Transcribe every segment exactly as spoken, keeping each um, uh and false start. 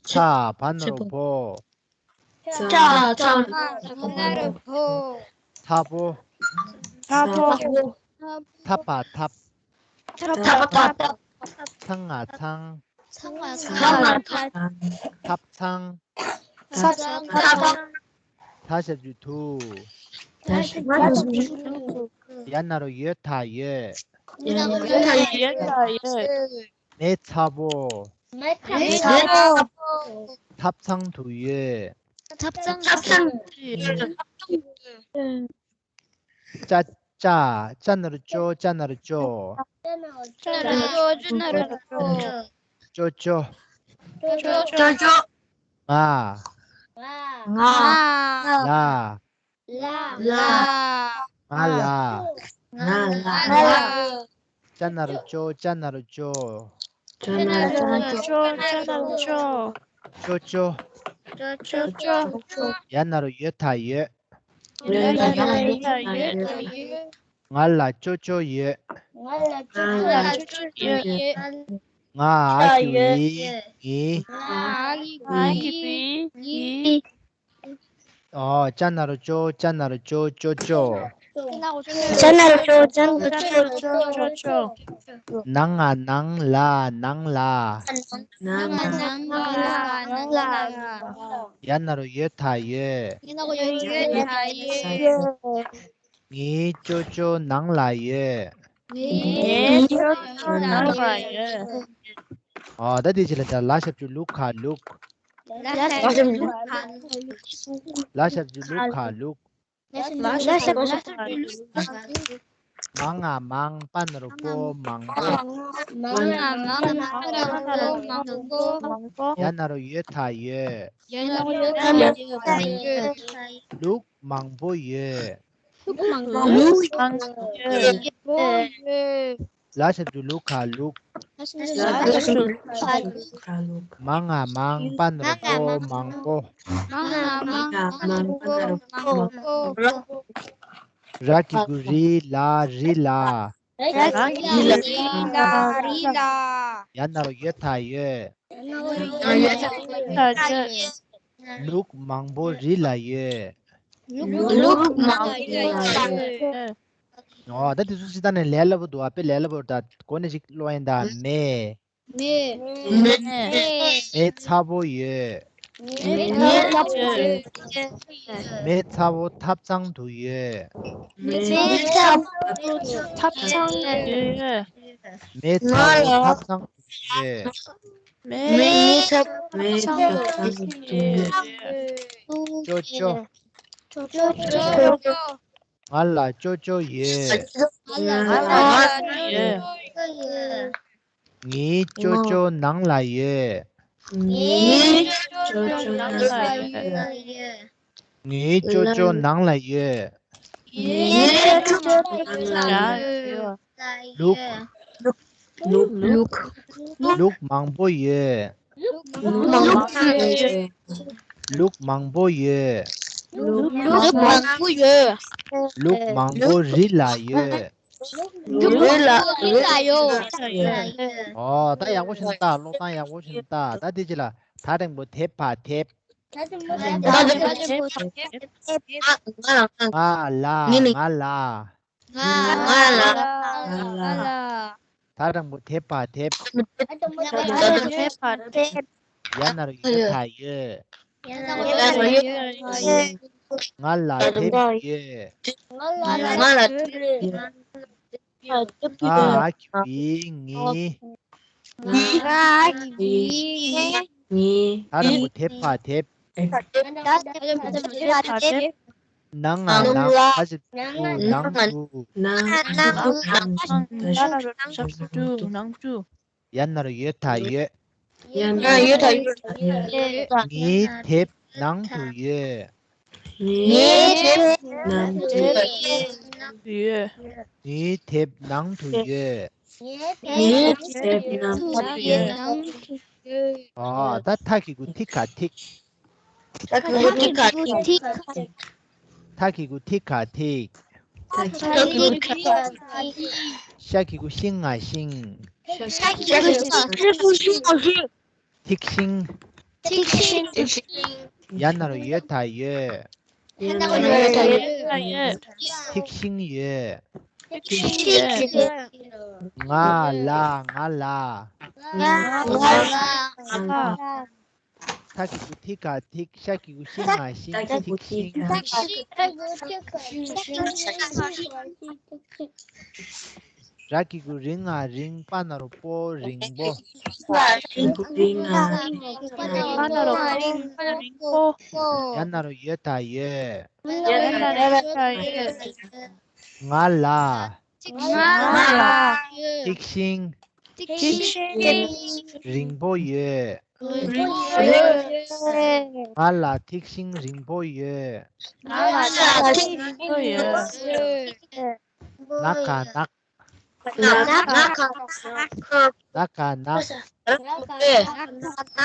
ཚ། བ་ན་རོ་བོ། ཚ། ཚ། བ་ན་རོ་བོ། ཚ་བོ། ཚ་བོ། ཐ་བ་ཐབ། ཐ་བ་ཐབ། ཚ་ང་ཚང་། ཚ་ང་ཚང་། ཐབ་ཚང་། ཐབ་ཚང་། ད་ཞབས་ཀྱུ་དུ། ད་ཞབས་ཀྱུ་དུ། ཡ་ན་རོ་ཡོ་ད་ཡོད། ཡ་ན་རོ་ཡོ་ད་ཡོད། མེ་ཚ་བོ། མེ་ཚ་བོ། ཐབ་ཚང་དུ་ཡོད། ཐབ་ཚང་དུ་ཡོད། ཅ། ཅ། ཅ་ན་རོ་ཅོ། ཅ་ན་རོ་ཅོ། ཅ་ན་རོ་ཅོ། ཅ་ན་རོ་ཅོ། ཅོ་ཅོ། ཅོ་ཅོ། ང་། ང་། ལ། ལ། ང་ལ། ང་ལ། ཅ་ན་རོ་ཅོ། ཅ་ན་རོ་ཅོ། ཅ་ན་རོ་ཅོ། ཅ་ན་རོ་ཅོ། ཅོ་ཅོ། ཅོ་ཅོ། ཡ་ན་རོ་ཡོ་ད་ཡོད། ཡ་ན་རོ་ཡོ་ད་ཡོད། ང་ལ་ཅོ་ཅོ་ཡོད། ང་ལ་ཅོ་ཅོ་ཡོད། ང་ཨ་གི་བི། ངི། ང་ཨ་གི་བི། ངི། ཨོ། ཅ་ན་རོ་ཅོ། ཅ་ན་རོ་ཅོ། ཅོ་ཅོ། ཅ་ན་རོ་ཅོ། ཅ་ན་རོ་ཅོ། ཅོ་ཅོ། ཅོ་ཅོ། ནང་ང་ནང་ལ། ནང་ལ། ནང་ང་ནང་ལ། ནང་ལ། ཡ་ན་རོ་ཡོ་ད་ཡོད། ཡ་ན་རོ་ཡོ་ད་ཡོད། ངའི་ཅོ་ཅོ་ནང་ལ་ཡོད། ངའི་ཅོ་ཅོ་ནང་ལ་ཡོད། ཨ། ད་དེ་ཅི་ལ་ད་ལ་ཞབས་ཀྱུ་ལུ་ག་ལུག། ལ་ཞབས་ཀྱུ་ལུ་ག་ལུག། ལ་ཞབས་ཀྱུ་ལུ་ག་ལུག། ལ་ཞབས་ཀྱུ་ལུ་ག་ལུག། མ་ང་མང་། པ་ན་རོ་པོ། མང་པོ། མ་ང་མང་། པ་ན་རོ་པོ། མང་པོ། ཡ་ན་རོ་ཡོ་ད་ཡོད། ཡ་ན་རོ་ཡོ་ད་ཡོད། ལུག་མང་པོ་ཡོད། ལུག་མང་པོ་ཡོད། ལུག་མང་པོ་ཡོད། ལ་ཞབས་ཀྱུ་ལུ་ག་ལུག། ལ་ཞབས་ཀྱུ་ལུ་ག་ལུག། མ་ང་མང་། པ་ན་རོ་པོ། མང་པོ། མ་ང་མང་། པ་ན་རོ་པོ། མང་པོ། ར་གི་གུ་རི་ལ། རི་ལ། ར་གི་གུ་རི་ལ། རི་ལ། ཡ་ན་རོ་ཡོ་ད་ཡོད། ཡ་ན་རོ་ཡོ་ད་ཡོད། ལུག་མང་པོ་རི་ལ་ཡོད། ལུག་མང་པོ་རི་ལ་ཡོད། ཨོ། ད་དེ་ཚོ་ཅི་ད་ནས་ལས་སླ་པོ་འདུག་ཨ། དཔེ་ལས་སླ་པོ། ད་གོ་ནས་ཅིག་ཀློག་ཡིན་ད། མེ། མེ། མེ་ཚ་པོ་ཡོད། མེ་ཚ་པོ་ཡོད། མེ་ཚ་པོ་ཐབ་ཚང་དུ་ཡོད། མེ་ཚ་པོ་ཐབ་ཚང་དུ་ཡོད། མེ་ཚ་པོ་ཐབ་ཚང་དུ་ཡོད། མེ་ཚ་པོ་ཐབ་ཚང་དུ་ཡོད། ཅོ་ཅོ། ཅོ་ཅོ། ང་ལ་ཅོ་ཅོ་ཡོད། ང་ལ་ཅོ་ཅོ་ཡོད། ངའི་ཅོ་ཅོ་ནང་ལ་ཡོད། ངའི་ཅོ་ཅོ་ནང་ལ་ཡོད། ངའི་ཅོ་ཅོ་ནང་ལ་ཡོད། ངའི་ཅོ་ཅོ་ནང་ལ་ཡོད། ལུག་ལུག་ལུག་ལུག་མང་པོ་ཡོད། ལུག་མང་པོ་ཡོད། ལུག་མང་པོ་ཡོད། ལུག་མང་པོ་ཡོད། ལུག་མང་པོ་རི་ལ་ཡོད། ལུག་མང་པོ་རི་ལ་ཡོད། ཨོ། ད་ཡག་པོ་ཞིག་ལྟ། ཀློག་སྟངས་ཡག་པོ་ཞིག་ལྟ། ད་དེ་ཅི་ལ། ད་འགྲེང་བུ་དེབ་ཕ་དེབ། ད་འགྲེང་བུ་དེབ་ཕ་དེབ། ང་ལ། ང་ལ། ང་ལ། ང་ལ། ད་འགྲེང་བུ་དེབ་ཕ་དེབ། ད་འགྲེང་བུ་དེབ་ཕ་དེབ། ཡ་ན་རོ་ཡོ་ད་ཡོད། ཡ་ན་རོ་ཡོ་ད་ཡོད། ང་ལ་དེབ་ཡོད། ང་ལ་དེབ་ཡོད། ང་ཨ་གི་བི་ངི། ང་ཨ་གི་བི་ངི། ད་འགྲེང་བུ་དེབ་ཕ་དེབ། ད་འགྲེང་བུ་དེབ་ཕ་དེབ། ནང་ང་ནང་། ད་ཞབས་ཀྱུ་ནང་དུ། ནང་དུ། ནང་དུ། ཡ་ན་རོ་ཡོ་ད་ཡོད། ཡ་ན་རོ་ཡོ་ད་ཡོད། ངའི་དེབ་ནང་དུ་ཡོད། ངའི་དེབ་ནང་དུ་ཡོད། ངའི་དེབ་ནང་དུ་ཡོད། ངའི་དེབ་ནང་དུ་ཡོད། ཨོ། ད་ཐ་གི་གུ་ཐི་ག་ཐིག། ཐ་གི་གུ་ཐི་ག་ཐིག། ཐ་གི་གུ་ཐི་ག་ཐིག། ཤ་གི་གུ་ཤི་ང་ཤིང་། ཤ་གི་གུ་ཤི་ང་ཤིང་། ཐིག་ཤིང་། ཐིག་ཤིང་། ཡ་ན་རོ་ཡོ་ད་ཡོད། ཡ་ན་རོ་ཡོ་ད་ཡོད། ཐིག་ཤིང་ཡོད། ཐིག་ཤིང་་ཡོད། ང་ལ། ང་ལ། ང་ལ། ང་ལ། ཐ་གི་གུ་ཐི་ག་ཐིག་ཤ་གི་གུ་ཤི་ང་ཤིང་ཐིག་ཤིང་། ར་གི་གུ་རི་ང་རིང་པ་ན་རོ་པོ་རིང་པོ། ཡ་ན་རོ་ཡོ་ད་ཡོད། ང་ལ། ང་ལ། ཐིག་ཤིང་། ཐིག་ཤིང་། རིང་པོ་ཡོད། རིང་པོ་ཡོད། ང་ལ་ཐིག་ཤིང་རིང་པོ་ཡོད། ང་ལ་ཐིག་ཤིང་རིང་པོ་ཡོད། ན་ག་ནག་ན་ག་ནག་ན་ག་ནག་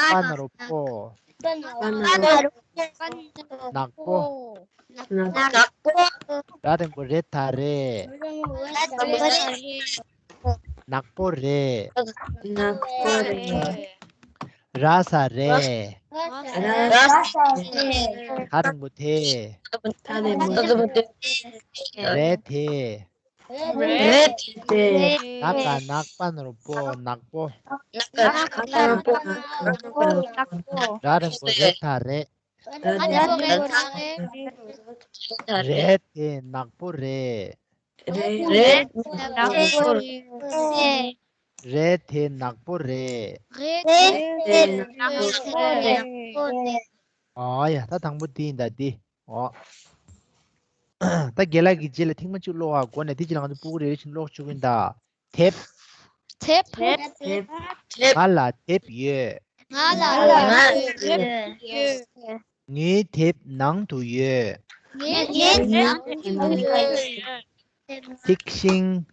པ་ན་རོ་པོ། ནག་པོ། ར་འགྲེང་བུ་རེ་ད་རེད། ནག་པོ་རེད། ནག་པོ་རེད། ར་ས་རེད། ར་ས་རེད། ད་འགྲེང་བུ་དེ། ད་འགྲེང་བུ་དེ། རེད་དེ། རེད་དེ། ན་ག་ནག་པ་ན་རོ་པོ་ནག་པོ། ན་ག་ནག་པ་ན་རོ་པོ་ནག་པོ། ར་འགྲེང་བུ་རེ་ད་རེད། རེད་དེ་ནག་པོ་རེད། རེད་ནག་པོ་རེད། རེད་དེ་ནག་པོ་རེད། རེད་དེ་ནག་པོ་རེད། ཨོ་ཡ། ད་དང་པོ་འདི་ཡིན་ད་འདི། ཨོ། ད་རྒན་ལགས་ཀྱི་རྗེས་ལ་ཐེངས་མ་གཅིག་ཀློག་ཨ། འགོ་ནས་དེ་རྗེས་ལ་ང་ཚོ་སྤུ་གུ་རེ་རེ་བཞིན་ཀློག་བཅུག་གིན་ད། དེབ། དེབ། དེབ། ང་ལ་དེབ་ཡོད། ང་ལ་དེབ་ཡོད། ངའི་དེབ་ནང་དུ་ཡོད། ངའི་དེབ་ནང་དུ་ཡོད། ཐིག་ཤིང་།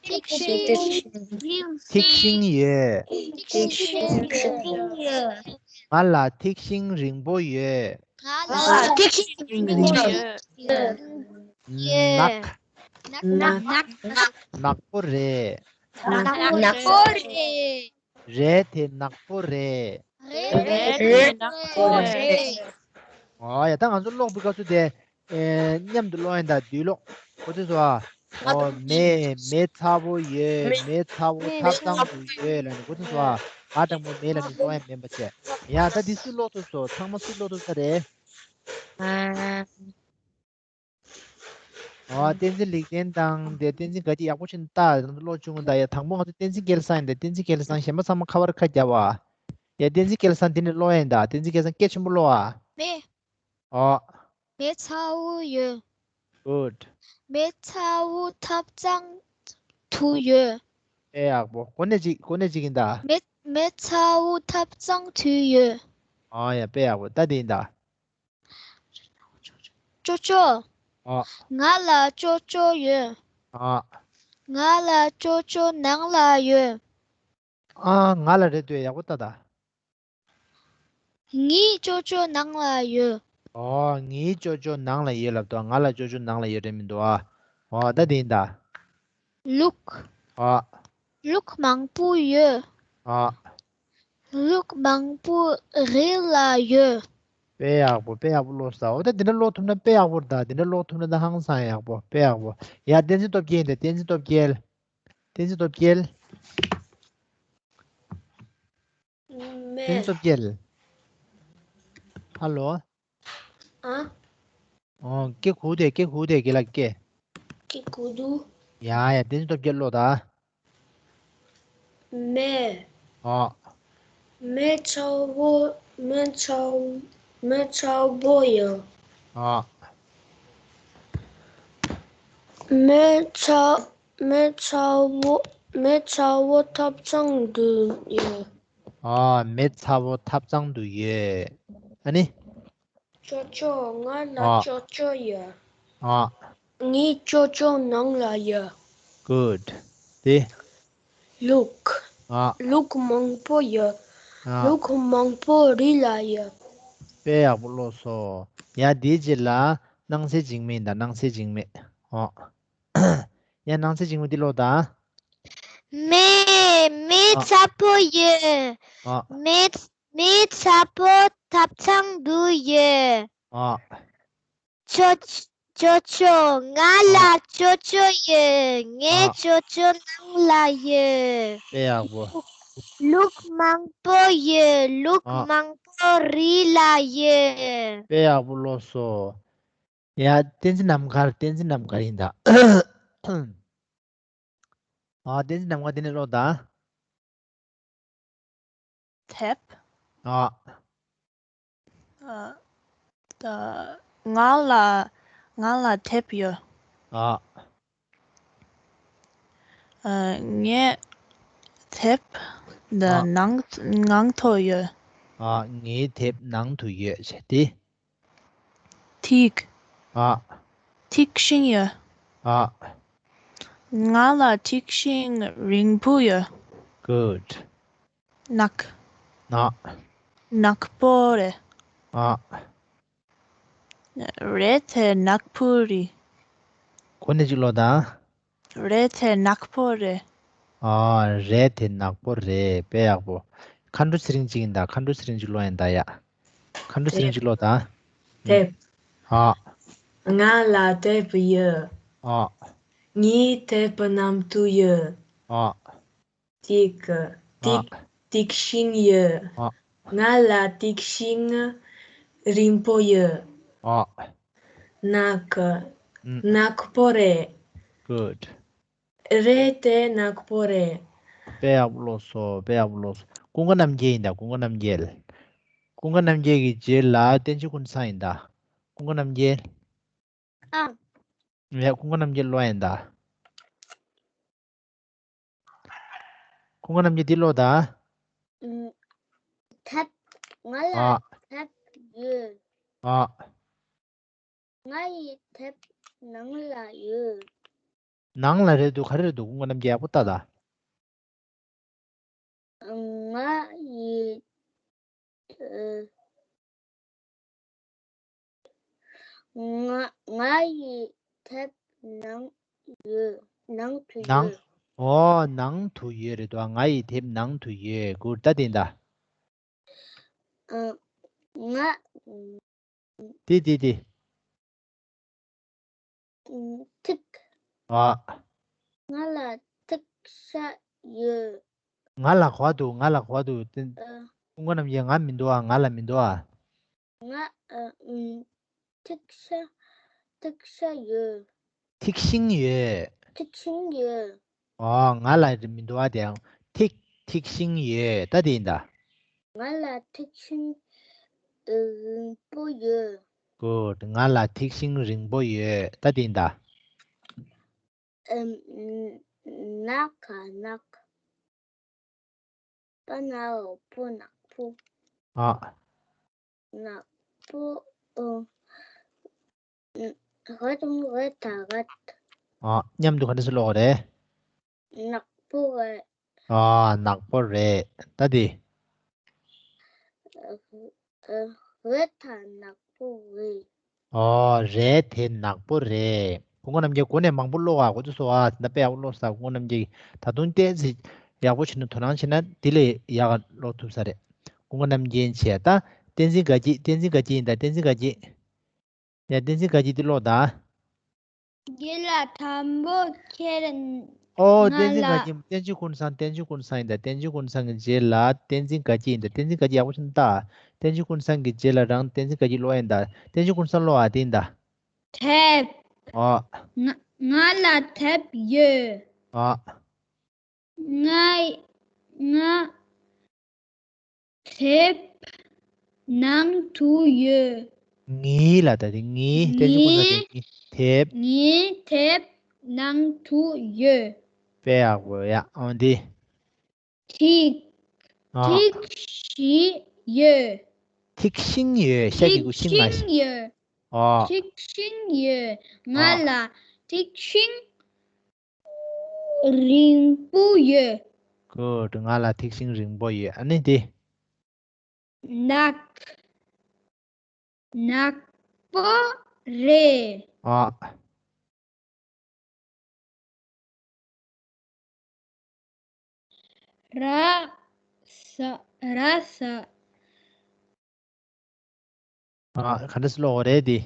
ཐིག་ཤིང་། ཐིག་ཤིང་ཡོད། ཐིག་ཤིང་ཡོད། ང་ལ་ཐིག་ཤིང་རིང་པོ་ཡོད། ང་ལ་ཐིག་ཤིང་རིང་པོ་ཡོད། ནག་ནག་ནག་པོ་རེད། ནག་པོ་རེད། རེད་དེ་ནག་པོ་རེད། རེད་དེ་ནག་པོ་རེད། ཨོ་ཡ། ད་ང་ཚོ་ཀློག་པའི་སྐབས་སུ་དེ་ཨེ་མཉམ་དུ་ཀློག་ཡིན་ད། བསྡུས་ཀློག་གོ་ཚོད་སོང་ཨ། ཨོ་མེ། མེ་ཚ་བོ་ཡོད། མེ་ཚ་བོ་ཐབ་ཚང་དུ་ཡོད་ལབ་ནས་གོ་ཚོད་སོང་ཨ། ང་དང་པོ་མེ་ལ་མི་ཀློག་ཡ་མིན་པ་བྱས། ཡ་ད་འདི་སུས་ཀློག་ཐུབ་སོང་། ཚང་མ་སུས་ཀློག་ཐུབ་ས་རེད། ཨོ། བསྟན་འཛིན་ལེགས་ལྡན་དང་དེ་བསྟན་འཛིན་དགའ་སྐྱིད་ཡག་པོ་ཞིག་ལྟ། ང་ཚོ་ཀློག་བཅུག་ད། ཡ་དང་པོ་ང་ཚོ་བསྟན་འཛིན་སྐལ་བཟང་ཡིན་ད། བསྟན་འཛིན་སྐལ་བཟང་། གཞན་པ་ཚང་མ་ཁ་པར་ཁ་རྒྱབ་པ། ཡ་བསྟན་འཛིན་སྐལ་བཟང་འདི་ནས་ཀློག་ཡིན་ད། བསྟན་འཛིན་སྐལ་བཟང་སྐད་ཆེན་པོ་ཀློག་ཨ། མེ། ཨོ། མེ་ཚ་བོ་ཡོད། Good། མེ་ཚ་བོ་ཐབ་ཚང་དུ་ཡོད། དཔེ་ཡག་པོ། གོ་གནས་གཅིག་གོ་གནས་གཅིག་ཡིན་ད། མེ་མེ་ཚ་བོ་ཐབ་ཚང་དུ་ཡོད། ཨོ་ཡ། དཔེ་ཡག་པོ། ད་འདི་ཡིན་ད། ཅོ་ཅོ། ཨ། ང་ལ་ཅོ་ཅོ་ཡོད། ཨ། ང་ལ་ཅོ་ཅོ་ནང་ལ་ཡོད། ཨ། ང་ལ་རེད་འདོད། ཡག་པོ་ལྟ་ད། ངའི་ཅོ་ཅོ་ནང་ལ་ཡོད། ཨོ། ངའི་ཅོ་ཅོ་ནང་ལ་ཡོད་ལབ་འདུག་ང་ལ་ཅོ་ཅོ་ནང་ལ་ཡོད་རེད་མི་འདུག་ཨ། ཨོ། ད་དེ་ཡིན་ད། ལུག་ཨ། ལུག་མང་པོ་ཡོད། ཨ། ལུག་མང་པོ་རི་ལ་ཡོད། དཔེ་ཡག་པོ། དཔེ་ཡག་པོ་ཀློག་སོང་། འོ་ད་འདི་འདྲ་ཀློག་ཐུབ་ན་དཔེ་ཡག་པོ་རེད་ད། འདི་འདྲ་ཀློག་ཐུབ་ན་ད་ཧང་སང་ཡག་པོ། དཔེ་ཡག་པོ། ཡ། བསྟན་འཛིན་སྟོབས་རྒྱལ་ཡིན་ད། བསྟན་འཛིན་སྟོབས་རྒྱལ། བསྟན་འཛིན་སྟོབས་རྒྱལ། མེ། བསྟན་འཛིན་སྟོབས་རྒྱལ། ཧ་ལོ། ཨ། ཨོ། སྐད་གུག་དེ། སྐད་གུག་དེ། རྒན་ལགས་སྐད། སྐད་གུག་འདུག་ཡ་ཡ། བསྟན་འཛིན་སྟོབས་རྒྱལ་ཀློག་ད། མེ། ཨོ། མེ་ཚ་བོ། མེ་ཚ་མེ་ཚ་བོ་ཡོད། ཨོ། མེ་ཚ་མེ་ཚ་བོ། མེ་ཚ་བོ་ཐབ་ཚང་དུ་ཡོད། ཨོ། མེ་ཚ་བོ་ཐབ་ཚང་དུ་ཡོད། ཨ་ནི། ཅོ་ཅོ། ང་ལ་ཨ། ཅོ་ཅོ་ཡོད། ཨ། ངའི་ཅོ་ཅོ་ནང་ལ་ཡོད། Good། དེ། ལུག་ཨ། ལུག་མང་པོ་ཡོད། ཨ། ལུག་མང་པོ་རི་ལ་ཡོད། དཔེ་ཡག་པོ་ཀློག་སོང་། ཡ། དེའི་རྗེས་ལ་སྣང་གསལ་འཇིགས་མེད་ཡིན་ད། སྣང་གསལ་འཇིགས་མེད། ཨོ། ཡ། སྣང་གསལ་འཇིགས་མེད་འདི་ཀློག་ད། མེ། མེ་ཨ། ཚ་པོ་ཡོད། ཨ། མེ། མི་ཚ་པོ་ཐབ་ཚང་དུ་ཡོད། ཨ། ཅོ་ཅོ་ཅོ། ང་ལ་ཨ། ཅོ་ཅོ་ཡོད། ངའི་ཨ། ཅོ་ཅོ་ནང་ལ་ཡོད། དཔེ་ཡག་པོ། ལུག་མང་པོ་ཡོད། ལུག་ཨ། མང་པོ་རི་ལ་ཡོད། དཔེ་ཡག་པོ་ལོས་སོ། ཡ། བསྟན་འཛིན་ནམ་མཁར། བསྟན་འཛིན་ནམ་མཁར་ཡིན་ད། ཨ། བསྟན་འཛིན་ནམ་མཁར། དེ་ནས་ཀློག་དང་། དེབ། ཨ། ཨ། ད་ང་ལ་ང་ལ་དེབ་ཡོད། ཨ། ཨ། ངའི་དེབ་ད་ཨ། ནང་ནང་དུ་ཡོད། ཨ། ངའི་དེབ་ནང་དུ་ཡོད་ཟེར་ཏེ། ཐིག་ཨ། ཐིག་ཤིང་ཡོད། ཨ། ང་ལ་ཐིག་ཤིང་རིང་པོ་ཡོད། Good. ནག་ནག་ནག་པོ་རེད། ཨ། རེད་དེ་ནག་པོ་རེད། གོ་ནས་ཅིག་ཀློག་དང་། རེད་དེ་ནག་པོ་རེད། ཨ། རེད་དེ་ནག་པོ་རེད། དཔེ་ཡག་པོ། མཁའ་འགྲོ་ཚེ་རིང་ཅིག་ཡིན་ད། མཁའ་འགྲོ་ཚེ་རིང་ཅིག་ཀློག་ཡིན་ད་ཡ། མཁའ་འགྲོ་ཚེ་རིང་ཅིག་ཀློག་དང་། དེབ། ཨ། ང་ལ་དེབ་ཡོད། ཨ། ངའི་དེབ་ནང་དུ་ཡོད། ཨ། ཐིག་ཨ། ཐིག་ཐིག་ཤིང་ཡོད། ཨ། ང་ལ་ཐིག་ཤིང་རིང་པོ་ཡོད། ཨ། ནག་ཨུམ། ནག་པོ་རེད། Good. རེད་དེ་ནག་པོ་རེད། དཔེ་ཡག་པོ་ཀློག་སོང་། དཔེ་ཡག་པོ་ཀློག་སོང་། ཀུན་དགའ་རྣམ་རྒྱལ་ཡིན་ད། ཀུན་དགའ་རྣམ་རྒྱལ། ཀུན་དགའ་རྣམ་རྒྱལ་གྱི་རྗེས་ལ་བསྟན་ཆོས་ཀུན་བཟང་ཡིན་ད། ཀུན་དགའ་རྣམ་རྒྱལ། ཨ། ཡ། ཀུན་དགའ་རྣམ་རྒྱལ་ཀློག་ཡིན་ད། ཀུན་དགའ་རྣམ་རྒྱལ་འདི་ཀློག་ད། ཨུམ། དེབ། ང་ལ་ཨ། དེབ་ཡོད། ཨ། ང་ཡི་དེབ་ནང་ལ་ཡོད། ནང་ལ་རེད་འདུག། ག་རེ་རེད་འདུག། ཀུན་དགའ་རྣམ་རྒྱལ་ཡག་པོ་ལྟ་ད། ང་ཡི། ཨ། ང་ང་ཡི་དེབ་ནང་ཡོད། ནང་དུ་ནང་ཡོད། ཨོ། ནང་དུ་ཡོད་རེད་འདུག། ང་ཡི་དེབ་ནང་དུ་ཡོད། Good. ད་དེ་ད། ཨ། ང་དེ་དེ་དེ། ཨུམ། ཐིག་ཨ། ང་ལ་ཐིག་ཤ་ཡོད། ང་ལ་གོ་བ་འདུག། ང་ལ་གོ་བ་འདུག། དེ་ཨ། ཀུན་དགའ་རྣམ་རྒྱལ་ང་མི་འདུག་ཨ། ང་ལ་མི་འདུག་ཨ། ང་ཨ། ཨུམ། ཐིག་ཤ་ཐིག་ཤ་ཡོད། ཐིག་ཤིང་ཡོད། ཐིག་ཤིང་ཡོད། ཨོ། ང་ལ་མི་འདུག་ཨ། དེ་ཡང་ཐིག་ཐིག་ཤིང་ཡོད། ད་དེ་ཡིན་ད། ང་ལ་ཐིག་ཤིང་རིང་པོ་ཡོད། Good. ང་ལ་ཐིག་ཤིང་རིང་པོ་ཡོད། ད་དེ་ཡིན་ད། ཨམ། ནག་ག་ནག་པ་ན་འོ་པོ་ནག་པོ། ཨ། ནག་པོ། ཨོ། ཧ་དང་ཝེ་ད་གད། ཨ། མཉམ་དུ་ག་འདྲ་སེ་ཀློག་གི་རེད། ནག་པོ་རེད། ཨ། ནག་པོ་རེད། ད་དེ། ཨ། ཨ། ཝེ་ད་ནག་པོ་རེད། ཨོ། རེད་དེ་ནག་པོ་རེད། ཀུན་དགའ་རྣམ་རྒྱལ་གོ་ནས་མང་པོ་ཀློག་ཨ། གོ་ཚོད་སོང་ཨ། ད་དཔེ་ཡག་པོ་ཀློག་ས། ཀུན་དགའ་རྣམ་རྒྱལ་གྱིས་ད་དུང་ཏོག་ཙམ་ཡག་པོ་བྱས་ནས་དོ་སྣང་བྱས་ན་དེ་ལས་ཡག་ག་ཀློག་ཐུབ་ས་རེད། ཀུན་དགའ་རྣམ་རྒྱལ་བྱས། ད་བསྟན་འཛིན་དགའ་སྐྱིད། བསྟན་འཛིན་དགའ་སྐྱིད་ཡིན་ད། བསྟན་འཛིན་དགའ་སྐྱིད། ཡ། བསྟན་འཛིན་དགའ་སྐྱིད་འདི་ཀློག་དང་། རྗེས་ལ་དང་པོ་ཁྱེད། ཨོ། ང་བསྟན་འཛིན་ལ། དགའ་སྐྱིད། བསྟན་ཆོས་ཀུན་བཟང་། བསྟན་ཆོས་ཀུན་བཟང་ཡིན་ད། བསྟན་ཆོས་ཀུན་བཟང་གི་རྗེས་ལ་བསྟན་འཛིན་དགའ་སྐྱིད་ཡིན་ད། བསྟན་འཛིན་དགའ་སྐྱིད་ཡག་པོ་བྱས་ནས་ལྟ། བསྟན་ཆོས་ཀུན་བཟང་གི་རྗེས་ལ་རང་བསྟན་འཛིན་དགའ་སྐྱིད་ཀློག་ཡིན་ད། བསྟན་ཆོས་ཀུན་བཟང་ཀློག་ཨ། དེ་ཡིན་ད། དེབ། ཨོ། ང་ང་ལ་དེབ་ཡོད། ཨོ། ང་ང་དེབ་ནང་དུ་ཡོད། ངའི་ལ་ད་དེ་ངའི། བསྟན་ཆོས་ཀུན་བཟང་དེ་ངའི་དེབ། ངའི་དེབ་ནང་དུ་ཡོད། དཔེ་ཡག་པོ་ཡ། ཨོ་འདི། ཐིག་ཨ། ཐིག་ཤིང་ཡོད། ཐིག་ཤིང་ཡོད། ཤ་གི་གུ་ཤིང་ང་། ཤིང་ཡོད། ཨོ། ཐིག་ཤིང་ཡོད། ང་ཨ། ལ་ཐིག་ཤིང་རིང་པོ་ཡོད། Good. ང་ལ་ཐིག་ཤིང་རིང་པོ་ཡོད། ཨ་ནི་དེ། ནག་ནག་པོ་རེད། ཨ། ར་ས་ར་ས། ཨ། ག་འདྲ་སེ་ཀློག་དགོས་རེད་དེ།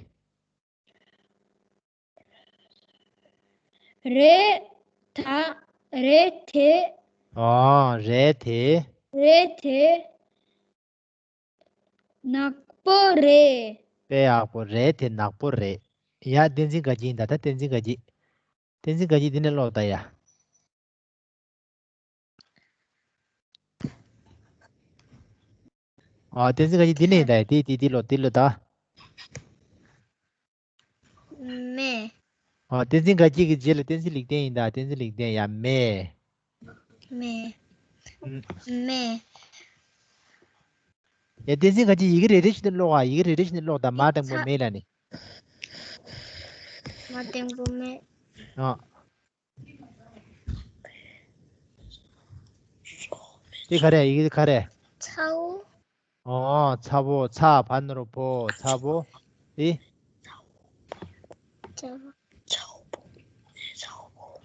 རེད་ད། རེད་དེ། ཨོ། རེད་དེ། རེད་དེ། ནག་པོ་རེད། དཔེ་ཡག་པོ། རེད་དེ་ནག་པོ་རེད། ཡ། བསྟན་འཛིན་དགའ་སྐྱིད་ཡིན་ད། ད་བསྟན་འཛིན་དགའ་སྐྱིད། བསྟན་འཛིན་དགའ་སྐྱིད། འདི་ནས་ཀློག་ད་ཡ། ཨ། བསྟན་འཛིན་དགའ་སྐྱིད། འདི་ནས་ཡིན་ད། འདི་འདི་འདི་ཀློག་འདི་ཀློག་ད། མེ། ཨ། བསྟན་འཛིན་དགའ་སྐྱིད་ཀྱི་རྗེས་ལ་བསྟན་འཛིན་ལེགས་ལྡན་ཡིན་ད། བསྟན་འཛིན་ལེགས་ལྡན། ཡ། མེ། མེ། མེ། ཡ། བསྟན་འཛིན་དགའ་སྐྱིད། ཡི་གེ་རེ་རེ་བཞིན་དུ་ཀློག་ཨ། ཡི་གེ་རེ་རེ་བཞིན་དུ་ཀློག་ད། མ་འགྲེང་བུ་མེ་ལ་ནི། མ་འགྲེང་བུ་མེ། ཨ། འདི་ག་རེ། ཡི་གེ་འདི་ག་རེ། ཚ་བོ། ཨོ། ཚ་བོ། ཚ་བ་ན་རོ་བོ། ཚ་བོ། འདི། ཚ་བོ། ཚ་བོ།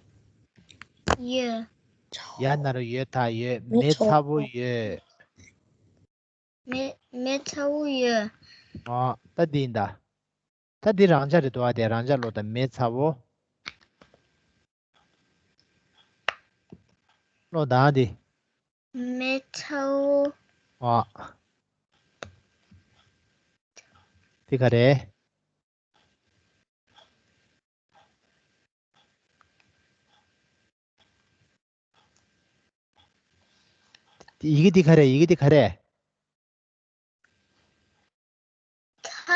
ཡོད། ཡ་ན་རོ་ཡོ་ད་ཡོད། མེ་ཚ་བོ་ཡོད། མེ། མེ་ཚ་བོ་ཡོད། ཨ། ད་འདི་ཡིན་ད། ད་འདི་རང་འཇགས་རེད་འདུག་ཨ། དེ་རང་འཇགས་ཀློག་ད། མེ་ཚ་བོ། ཀློག་ད་འདི། མེ་ཚ་བོ། ཨ། འདི་ག་རེ། ཡི་གེ་འདི་ག་རེ། ཡི་གེ་འདི་ག་རེ། ཐ།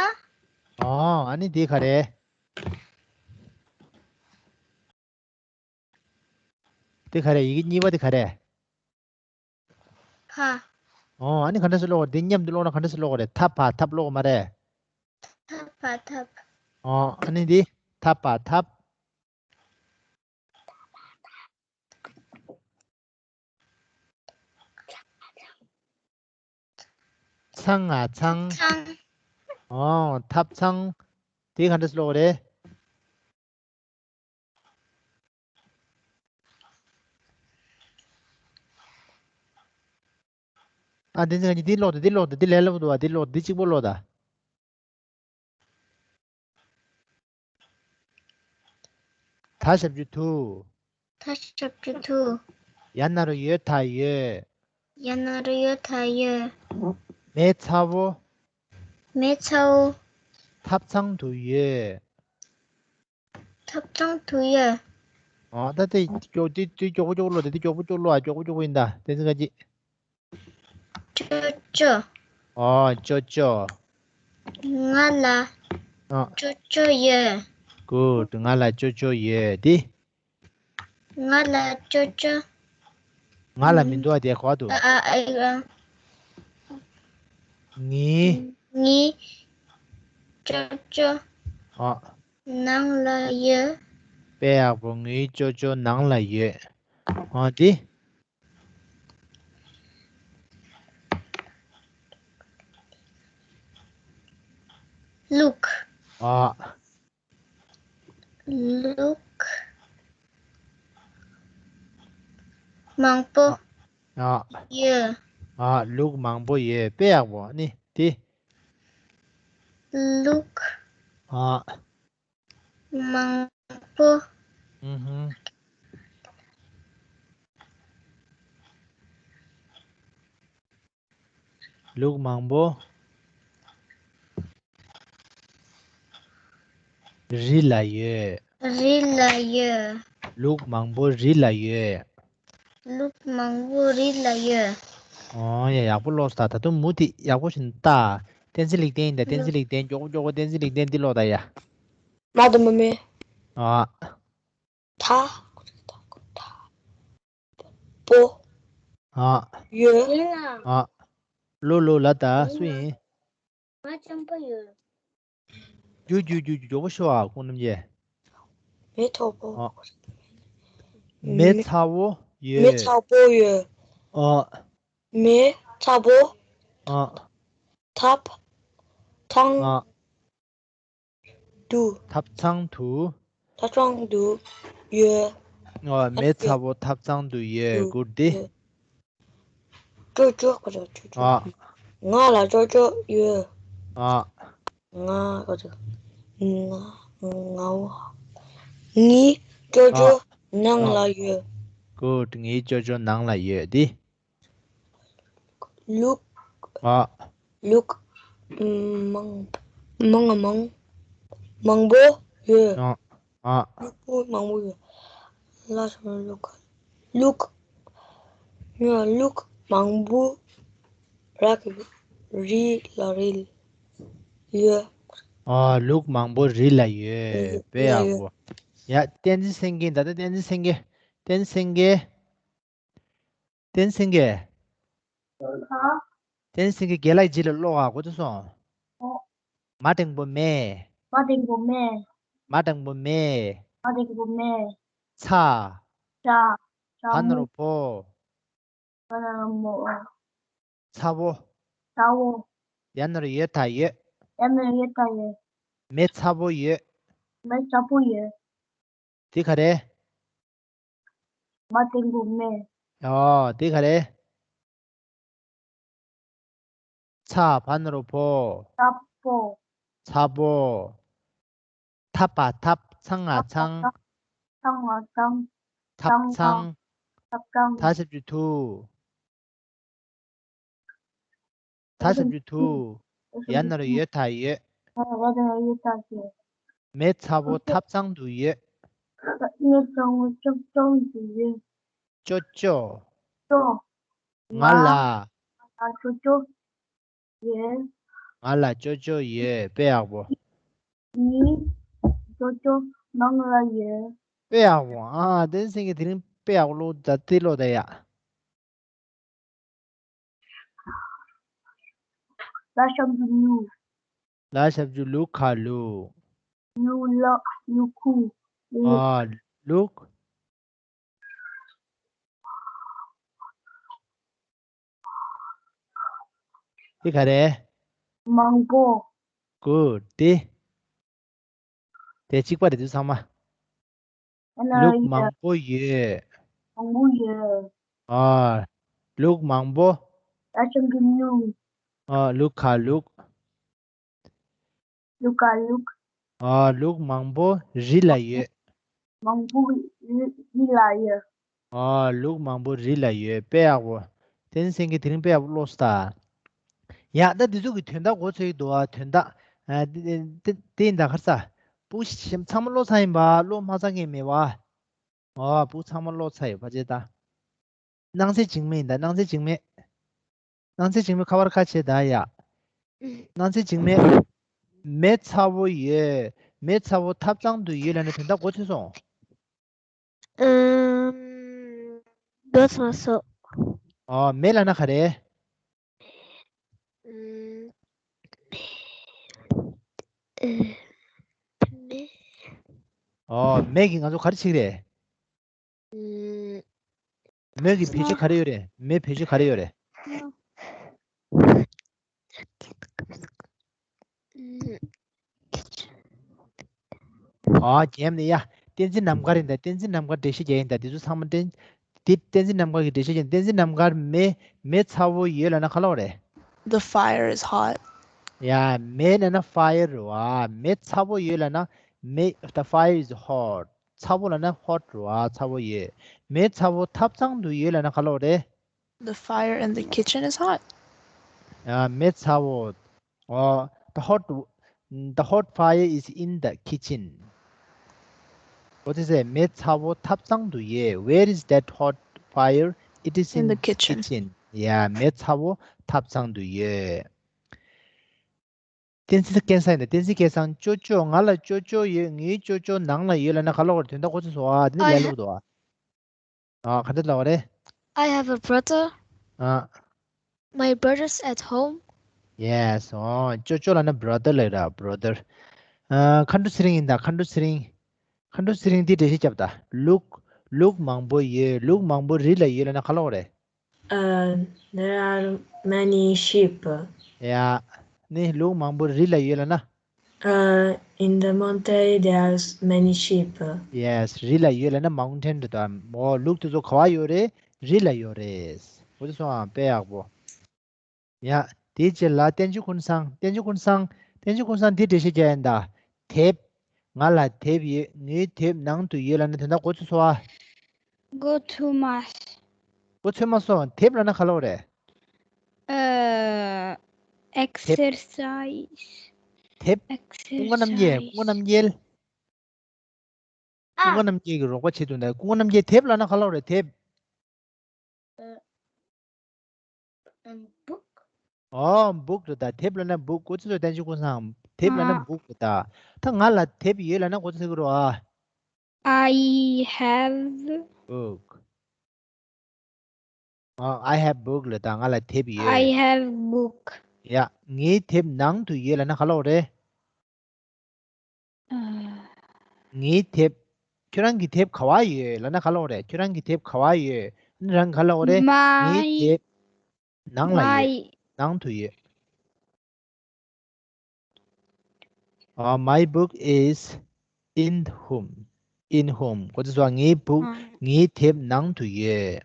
ཨོ། ཨ་ནི་འདི་ག་རེ། འདི་ག་རེ། ཡི་གེ་གཉིས་པ་འདི་ག་རེ། ཕ། ཨོ། ཨ་ནི་ག་འདྲ་སེ་ཀློག་དགོས་རེད། འདི་མཉམ་དུ་ཀློག་ན་ག་འདྲ་སེ་ཀློག་དགོས་རེད། ཐ་ཕ་ཐབ་ཀློག་དགོས་མ་རེད། ཐ་ཕ་ཐབ། ཨོ། ཨ་ནི་འདི། ཐ་ཕ་ཐབ། ཚང་ང་ཚང་། ཚང་། ཨོ། ཐབ་ཚང་། དེ་ག་འདྲ་སེ་ཀློག་དགོས་རེད། ཨ། འདི་འདི་འདི་ཀློག་དང་། འདི་ཀློག་དང་། འདི་ལས་སླ་པོ་འདུག་བ། འདི་ཀློག་དང་། འདི་གཅིག་པོ་ཀློག་དང་། ད་ཞབས་ཀྱུ་དུ། ད་ཞབས་ཀྱུ་དུ། ཡ་ན་རོ་ཡོ་ད་ཡོད། ཡ་ན་རོ་ཡོ་ད་ཡོད། མེ་ཚ་བོ། མེ་ཚ་བོ། ཐབ་ཚང་དུ་ཡོད། ཐབ་ཚང་དུ་ཡོད། ཨ། ད་དེ་མགྱོགས། དེ་དེ་མགྱོགས་པོ་མགྱོགས་པོ་ཀློག་དང་། དེ་མགྱོགས་པོ་མགྱོགས་པོ་ཀློག་ཨ། མགྱོགས་པོ་མགྱོགས་པོ་ཡིན་ད། བསྟན་འཛིན་དགའ་སྐྱིད། ཅོ་ཅོ། ཨོ། ཅོ་ཅོ། ང་ལ། ཨ། ཅོ་ཅོ་ཡོད། གུཌ། ང་ལ་ཅོ་ཅོ་ཡོད། དེ། ང་ལ་ཅོ་ཅོ། ང་ལ་མི་འདུག་ཨ། དེ་གོ་འདུག་ཨ། ཨ། ཨ། ངའི། ངའི་ཅོ་ཅོ། ཨ། ནང་ལ་ཡོད། དཔེ་ཡག་པོ། ངའི་ཅོ་ཅོ་ནང་ལ་ཡོད། ཨ། དེ། ལུག་ཨ། ལུག་མང་པོ། ཨ། ཡོད། ཨ། ལུག་མང་པོ་ཡོད། དཔེ་ཡག་པོ། ཨ་ནི་དེ། ལུག་ཨ། མང་པོ། ཨུ་ཧུམ། ལུག་མང་པོ་རི་ལ་ཡོད། རི་ལ་ཡོད། ལུག་མང་པོ་རི་ལ་ཡོད། ལུག་མང་པོ་རི་ལ་ཡོད། ཨོ་ཡ། ཡག་པོ་ཀློག་སོང་། ད་ད་དུང་མུ་མཐུད་ཡག་པོ་ཞིག་ལྟ། བསྟན་འཛིན་ལེགས་ལྡན་ཡིན་ད། བསྟན་འཛིན་ལེགས་ལྡན། མགྱོགས་པོ་མགྱོགས་པོ། བསྟན་འཛིན་ལེགས་ལྡན། འདི་ཀློག་ད་ཡ། མ་དང་མ་མེ། ཨ། ཐ། པོ། ཨ། ཡོད། ཨ། ལོ་ལོ་ལ་ད་སུ་ཡིན། ང་ལྕམ་པ་ཡོད། རྒྱུ་རྒྱུ་རྒྱུ་རྒྱུ་མགྱོགས་པོ་ཤོག་ཨ། ཁོང་རྣམ་རྒྱལ། མེ་ཚ་བོ། ཨ། མེ་ཚ་བོ་ཡོད། མེ་ཚ་བོ་ཡོད། ཨ། མེ་ཚ་བོ། ཨ། ཐབ་ཚང་། ཨ། དུ། ཐབ་ཚང་དུ། ཐབ་ཚང་དུ་ཡོད། ཨ། མེ་ཚ་བོ་ཐབ་ཚང་དུ་ཡོད། གུཌ། དེ། ཅོ་ཅོ། ཅོ་ཅོ། ཨ། ང་ལ་ཅོ་ཅོ་ཡོད། ཨ། ང་ག་ཚོད། ང་ང་བ། ངའི་ཅོ་ཅོ་ཨ། ནང་ཨ། ལ་ཡོད། Good. ངའི་ཅོ་ཅོ་ནང་ལ་ཡོད་དེ། ལུག་ཨ། ལུག་མང་མང་མང་མང་པོ་ཡོད། ཨ། ཨ། ལུག་པོ་མང་པོ་ཡོད། ལ་ལུག་ལུག་ཡ་ལུག་མང་པོ་རག་རི་ལ་རི་ཡོད། ཨ། ལུག་མང་པོ་རི་ལ་ཡོད། དཔེ་ཡག་པོ། ཡ། བསྟན་འཛིན་སེང་གེ། ད་ལྟ་བསྟན་འཛིན་སེང་གེ། བསྟན་འཛིན་སེང་གེ། བསྟན་འཛིན་སེང་གེ། བསྟན་འཛིན་སེང་གེ། རྒན་ལགས་རྗེས་ལ་ཀློག་ཨ། གོ་ཐུབ་སོང་། མ་འགྲེང་བུ་མེ། མ་འགྲེང་བུ་མེ། མ་འགྲེང་བུ་མེ། མ་འགྲེང་བུ་མེ། ཚ། ཚ། བ་ན་རོ་བོ། བ་ན་རོ་མོ། ཚ་བོ། ཚ་བོ། ཡ་ན་རོ་ཡོ་ད་ཡོད། ཡ་ན་རོ་ཡོ་ད་ཡོད། མེ་ཚ་བོ་ཡོད། མེ་ཚ་བོ་ཡོད། དེ་ག་རེ། མ་འགྲེང་བུ་མེ། ཨོ། དེ་ག་རེ། ཚ། བ་ན་རོ་བོ། ཚ་བོ། ཚ་བོ། ཐ་བ་ཐབ། ཚ་ང་ཚང་། ཚ་ང་ཚང་། ཐབ་ཚང་། ཐབ་ཚང་། ཐ་ཞབས་ཀྱུ་ཐུ། ཐ་ཞབས་ཀྱུ་ཐུ། ཡ་ན་རོ་ཡོ་ད་ཡོད། ཡ་ན་རོ་ཡོ་ད་ཡོད། མེ་ཚ་བོ་ཐབ་ཚང་དུ་ཡོད། མེ་ཚ་བོ་ཐབ་ཚང་དུ་ཡོད། ཅོ་ཅོ། ཅོ། ང་ལ། ང་ལ་ཅོ་ཅོ་ཡོད། ང་ལ་ཅོ་ཅོ་ཡོད། དཔེ་ཡག་པོ། ངའི་ཅོ་ཅོ་ནང་ལ་ཡོད། དཔེ་ཡག་པོ། ཨ། བསྟན་འཛིན་སེང་གེ་དེ་རིང་དཔེ་ཡག་པོ་ཀློག་ད་དེ་ཀློག་ད་ཡ། ལ་ཞབས་ཀྱུ་ལུ། ལ་ཞབས་ཀྱུ་ལུ། ག་ལུ། ལུ་ལ། ལུ་གུ། ཨ། ལུག་དེ་ག་རེ། མང་པོ། Good. དེ། དེ་གཅིག་པ་རེད་འདུག་ཚང་མ། ཨ་ན་ལུག་ཡོད། མང་པོ་ཡོད། མང་པོ་ཡོད། ཨ། ལུག་མང་པོ། ལ་ཞབས་ཀྱུ་ལུ། ཨ། ལུག་ག་ལུག་ལུག་ག་ལུག་ཨ། ལུག་མང་པོ་རི་ལ་ཡོད། མང་པོ་རི་རི་ལ་ཡོད། ཨ། ལུག་མང་པོ་རི་ལ་ཡོད། དཔེ་ཡག་པོ། བསྟན་འཛིན་སེང་གེ་དེ་རིང་དཔེ་ཡག་པོ་ཀློག་སོང་ད། ཡ། ད་འདི་ཚོ་གི་དོན་དག་གོ་ཚོད་ཀྱི་འདུག་ཨ། དོན་དག་ཨ། དེ་དེ་དེ་ཡིན་ད་ག་རེ་ཟ། ཕྲུ་གུ་ཚང་མ་ཀློག་ཚར་ཡིན་པ། ཀློག་མ་ཚར་མཁན་མེད་པ། ཨོ། ཕྲུ་གུ་ཚང་མ་ཀློག་ཚར་ཡོད་པ་བྱས་ད། སྣང་ཚེ་འཇིགས་མེད་ཡིན་ད། སྣང་ཚེ་འཇིགས་མེད། སྣང་ཚེ་འཇིགས་མེད་ཁ་པར་ཁ་ཕྱེ་ད་ཡ། སྣང་ཚེ་འཇིགས་མེད། མེ་ཚ་བོ་ཡོད། མེ་ཚ་བོ་ཐབ་ཚང་དུ་ཡོད་ལབ་ནས་དོན་དག་གོ་ཐོས་སོང་། ཨམ། གོ་མ་སོང་། ཨོ། མེ་ལབ་ན་ག་རེ། ཨམ། མེ། ཨོ། མེ་གིས་ང་ཚོ་ག་རེ་བྱེད་ཀྱི་རེད། ཨམ། མེ་གི་བེད་སྤྱོད་ག་རེ་ཡོད་རེད། མེ་བེད་སྤྱོད་ག་རེ་ཡོད་རེད། ཨ། རྒྱབ་ནས་ཡ། བསྟན་འཛིན་ནམ་མཁའ་རེད་ད། བསྟན་འཛིན་ནམ་མཁའ་འགྲེལ་བཤད་རྒྱག་ཡིན་ད། དེ་ཚོ་ཚང་མ་བསྟན། དེ་བསྟན་འཛིན་ནམ་མཁའ་གི་འགྲེལ་བཤད་རྒྱག་ཡིན། བསྟན་འཛིན་ནམ་མཁར་མེ། མེ་ཚ་བོ་ཡོད་ལབ་ན་ག་ལབ་རེད། The fire is hot. ཡ། མེ་ལབ་ན་fire རེད་བ། མེ་ཚ་བོ་ཡོད་ལབ་ན་མེ། The fire is hot. ཚ་བོ་ལབ་ན་hot རེད་བ། ཚ་བོ་ཡོད། མེ་ཚ་བོ་ཐབ་ཚང་དུ་ཡོད་ལབ་ན་ག་ལབ་རེད། The fire in the kitchen is hot. ཡ། མེ་ཚ་བོ། ཨོ། The hot, the hot fire is in the kitchen. What is it? མེ་ཚ་བོ་ཐབ་ཚང་དུ་ཡོད། Where is that hot fire? It is in, in the kitchen. Kitchen. ཡ། མེ་ཚ་བོ་ཐབ་ཚང་དུ་ཡོད། བསྟན་འཛིན་སྐལ་བཟང་ཡིན་ད། བསྟན་འཛིན་སྐལ་བཟང་། ཅོ་ཅོ། ང་ལ་ཅོ་ཅོ་ཡོད། ངའི་ཅོ་ཅོ་ནང་ལ་ཡོད་ལབ་ན་ག་ལབ་རེད། དོན་དག་གོ་ཚོད་སོང་ཨ། དེ་ནི་I ལས་སླ་པོ་འདུག་ཨ། ཨ། ག་འདྲ་ལབ་རེད། I have a brother. ཨ། My brother's at home. Yes. ཨོ། ཅོ་ཅོ་ལབ་ན་brother ལབ་ར། brother. ཨ། མཁའ་འགྲོ་ཚེ་རིང་ཡིན་ད། མཁའ་འགྲོ་ཚེ་རིང་། མཁའ་འགྲོ་ཚེ་རིང་འདི་འགྲེལ་བཤད་རྒྱོབ་ད། ལུག་ལུག་མང་པོ་ཡོད། ལུག་མང་པོ་རི་ལ་ཡོད་ལབ་ན་ག་ལབ་རེད། Uh, there are many sheep. ཡ། ནི་ལུག་མང་པོ་རི་ལ་ཡོད་ལབ་ན། Uh, in the mountain there are many sheep. Yes, རི་ལ་ཡོད་ལབ་ན་mountain རེད་དོ། ཨོ། ལུག་དེ་ཚོ་ག་བ་ཡོད་རེད། རི་ལ་ཡོད་རེད། འོ་དེ་སོང་ཨ། དཔེ་ཡག་པོ། ཡ། དེའི་རྗེས་ལ་བསྟན་ཆོས་ཀུན་བཟང་། བསྟན་ཆོས་ཀུན་བཟང་། བསྟན་ཆོས་ཀུན་བཟང་འདི་འགྲེལ་བཤད་རྒྱག་ཡིན་ད། དེབ། ང་ལ་དེབ་ཡོད། ངའི་དེབ་ནང་དུ་ཡོད་ལབ་ན་དོན་དག་གོ་ཚོད་སོང་ཨ། གོ་ཚོད་མ། གོ་ཚོད་མ་སོང་། དེབ་ལབ་ན་ག་ལབ་རེད། ཨ། exercise། དེབ། ཀུན་དགའ་རྣམ་རྒྱལ། ཀུན་དགའ་རྣམ་རྒྱལ། ཀུན་དགའ་རྣམ་རྒྱལ་གྱི་རོགས་པ་བྱེད་དུས་ད་ཀུན་དགའ་རྣམ་རྒྱལ་དེབ་ལབ་ན་ག་ལབ་རེད་དེབ། ཨ། book། ཨོ་book རེད་ད། དེབ་ལབ་ན་book གོ་ཚོད་སོང་། བསྟན་ཆོས་ཀུན་བཟང་། དེབ་ལབ་ན་book རེད་ད། ད་ང་ལ་དེབ་ཡོད་ལབ་ན་གོ་ཚོད་སོང་གི་རེད་ཨ། I have book། ཨོ། I have book ལབ་ད། ང་ལ་དེབ་ཡོད། I have book། ཡ། ངའི་དེབ་ནང་དུ་ཡོད་ལབ་ན་ག་ལབ་རེད། ཨ། ངའི་དེབ། ཁྱོད་རང་གི་དེབ་ག་པར་ཡོད་ལབ་ན་ག་ལབ་རེད། ཁྱོད་རང་གི་དེབ་ག་པར་ཡོད། ཨ་ནི་རང་ག་ལབ་རེད། ངའི་དེབ་ནང་ལ་ཡོད། ནང་དུ་ཡོད། ཨ། My book is in home. In home གོ་ཚོད་སོང་། ངའི་book ངའི་དེབ་ནང་དུ་ཡོད།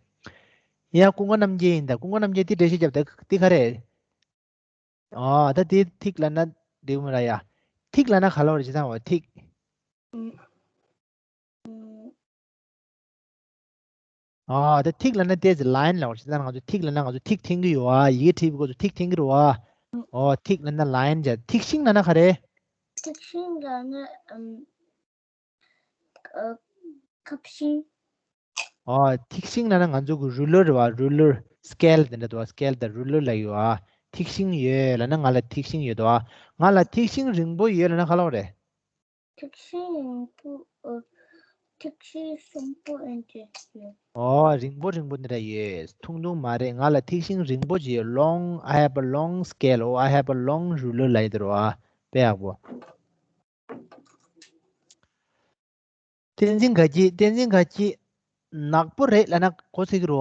ཡ། ཀུན་དགའ་རྣམ་རྒྱལ་ཡིན་ད། ཀུན་དགའ་རྣམ་རྒྱལ་དེ་འགྲེལ་བཤད་རྒྱབ་ད་དེ་ག་རེད། ཨ། ད་དེ་ཐིག་ལབ་ན་འགྲིག་མོ་ར་ཡ། ཐིག་ལབ་ན་ག་ལབ་རེད་བྱས་ཙང་བ་ཐིག་ཨ། ད་ཐིག་ལབ་ན་ཏོག་ཙམ་line ལབ་པ་ཞིག་ད། ང་ཚོ་ཐིག་ལབ་ན་ང་ཚོ་ཐིག་འཐེན་གྱི་ཡོད་ཨ། ཡི་གེ་བྲིས་པའི་སྐབས་སུ་ཐིག་འཐེན་གྱི་རེད་བ། ཨོ་ཐིག་ལབ་ན་line བྱས། ཐིག་ཤིང་ལབ་ན་ག་རེ། ཐིག་ཤིང་ལབ་ན་ཨམ། ཨ། ཁབ་ཤིང་། ཨོ་ཐིག་ཤིང་ལབ་ན་ང་ཚོ་གི་ruler རེད་བ། ruler scale དེ་འདྲ་འདུག་བ། scale དང་ruler ལབ་ཡོད་ཨ། ཐིག་ཤིང་ཡོད་ལབ་ན་ང་ལ་ཐིག་ཤིང་ཡོད་དོ་ཨ། ང་ལ་ཐིག་ཤིང་རིང་པོ་ཡོད་ལབ་ན་ག་ལབ་རེད། ཐིག་ཤིང་རིང་པོ། ཨ། ཐིག་ཤིང་སུམ་པོ་ཨེ་འདྲ་ཡོད། ཨོ་རིང་པོ་རིང་པོ་འདི་འདྲ་ཡོད། ཐུང་ཐུང་མ་རེད། ང་ལ་ཐིག་ཤིང་རིང་པོ་ཅིག་ཡོད། long I have a long scale or I have a long ruler ལབ་ཡོད་དེ་རེད་བ། དཔེ་ཡག་པོ། བསྟན་འཛིན་དགའ་སྐྱིད། བསྟན་འཛིན་དགའ་སྐྱིད། ནག་པོ་རེད་ལབ་ན་གོ་ཚོད་ཀྱི་རེད་བ།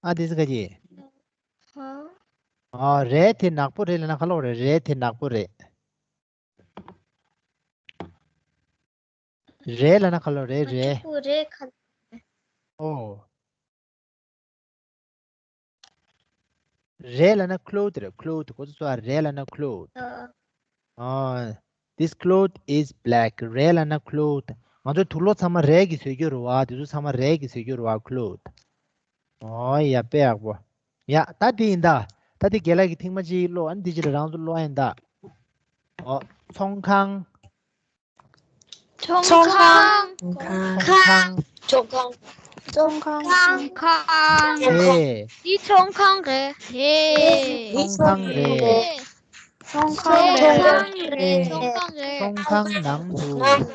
ཨ་བསྟན་འཛིན་དགའ་སྐྱིད། ཧ། ཨ་རེད་དེ་ནག་པོ་རེད་ལབ་ན་ག་ལབ་རེད། རེད་དེ་ནག་པོ་རེད། རེད་ལབ་ན་ག་ལབ་རེད། རེད། ནག་པོ་རེད་ག་ལབ་རེད། ཨོ། རེད་ལབ་ན་cloth རེད། cloth གོ་ཚོད་སོང་ཨ། རེད་ལབ་ན་cloth། ཨ། This cloth is black. རེད་ལབ་ན་cloth། ང་ཚོ་དུག་ལོག་ཚང་མ་རས་ཀྱིས་བཟོས་རྒྱུ་རེད་བ། དེ་ཚོ་ཚང་མ་རས་ཀྱིས་བཟོས་རྒྱུ་རེད་བ། cloth། ཨོ་ཡ་དཔེ་ཡག་པོ། ཡ་ད་དེ་ཡིན་ད། ད་དེ་རྒན་ལགས་ཀྱིས་ཐེངས་མ་གཅིག་ཀློག་ཨ་ནི་དེ་རྗེས་ལ་རང་ཚོ་ཀློག་ཡིན་ད། ཨོ་ཚོང་ཁང་། ཚོང་ཁང་། ཚོང་ཁང་། ཚོང་ཁང་། ཚོང་ཁང་། ཚོང་ཁང་། ཚོང་ཁང་། ཧེ། འདི་ཚོང་ཁང་རེད། ཧེ། འདི་ཚོང་ཁང་རེད། ཚོང་ཁང་རེད། ཚོང་ཁང་རེད། ཚོང་ཁང་རེད། ཚོང་ཁང་ནང་དུ།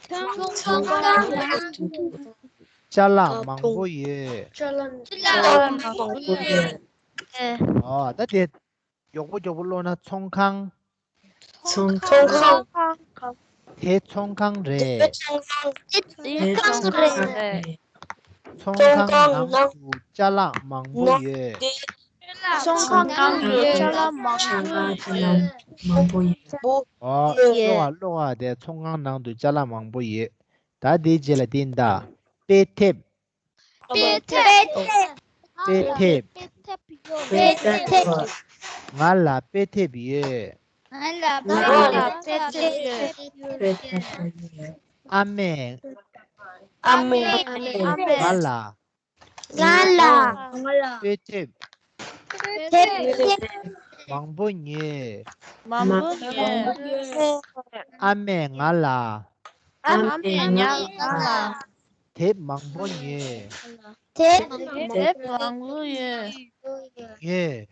ཚོང་ཁང་ནང་དུ། ཅ་ལག་མང་པོ་ཡོད། ཅ་ལག་མང་པོ་ཡོད། ཨོ་ད་དེ། མགྱོགས་པོ་མགྱོགས་པོ་ཀློག་ན་ཚོང་ཁང་། ཚོང་ཁང་། དེ་ཚོང་ཁང་རེད། དེ་ཚོང་ཁང་རེད། ཚོང་ཁང་ནང་དུ་ཅ་ལག་མང་པོ་ཡོད། ཚོང་ཁང་ནང་དུ་ཅ་ལག་མང་པོ་ཡོད། ཨོ་ཀློག་ཨ་ཀློག་ཨ། དེ་ཚོང་ཁང་ནང་དུ་ཅ་ལག་མང་པོ་ཡོད། ད་དེའི་རྗེས་ལ་དེ་ཡིན་ད། དཔེ་དེབ། དཔེ་དེབ། དཔེ་དེབ། དཔེ་དེབ་ཡོད། དཔེ་དེབ། ང་ལ་དཔེ་དེབ་ཡོད། ང་ལ་དཔེ་དེབ་ཡོད། ཨ་མས། ཨ་མས། ང་ལ། ང་ལ། དཔེ་དེབ། དེབ། མང་པོ་ཉོས། མང་པོ་ཉོས། ཨ་མས་ང་ལ། ཨ་མས་ང་ལ། དེབ་མང་པོ་ཉོས། དེབ་མང་པོ་ཉོས། ཉོས།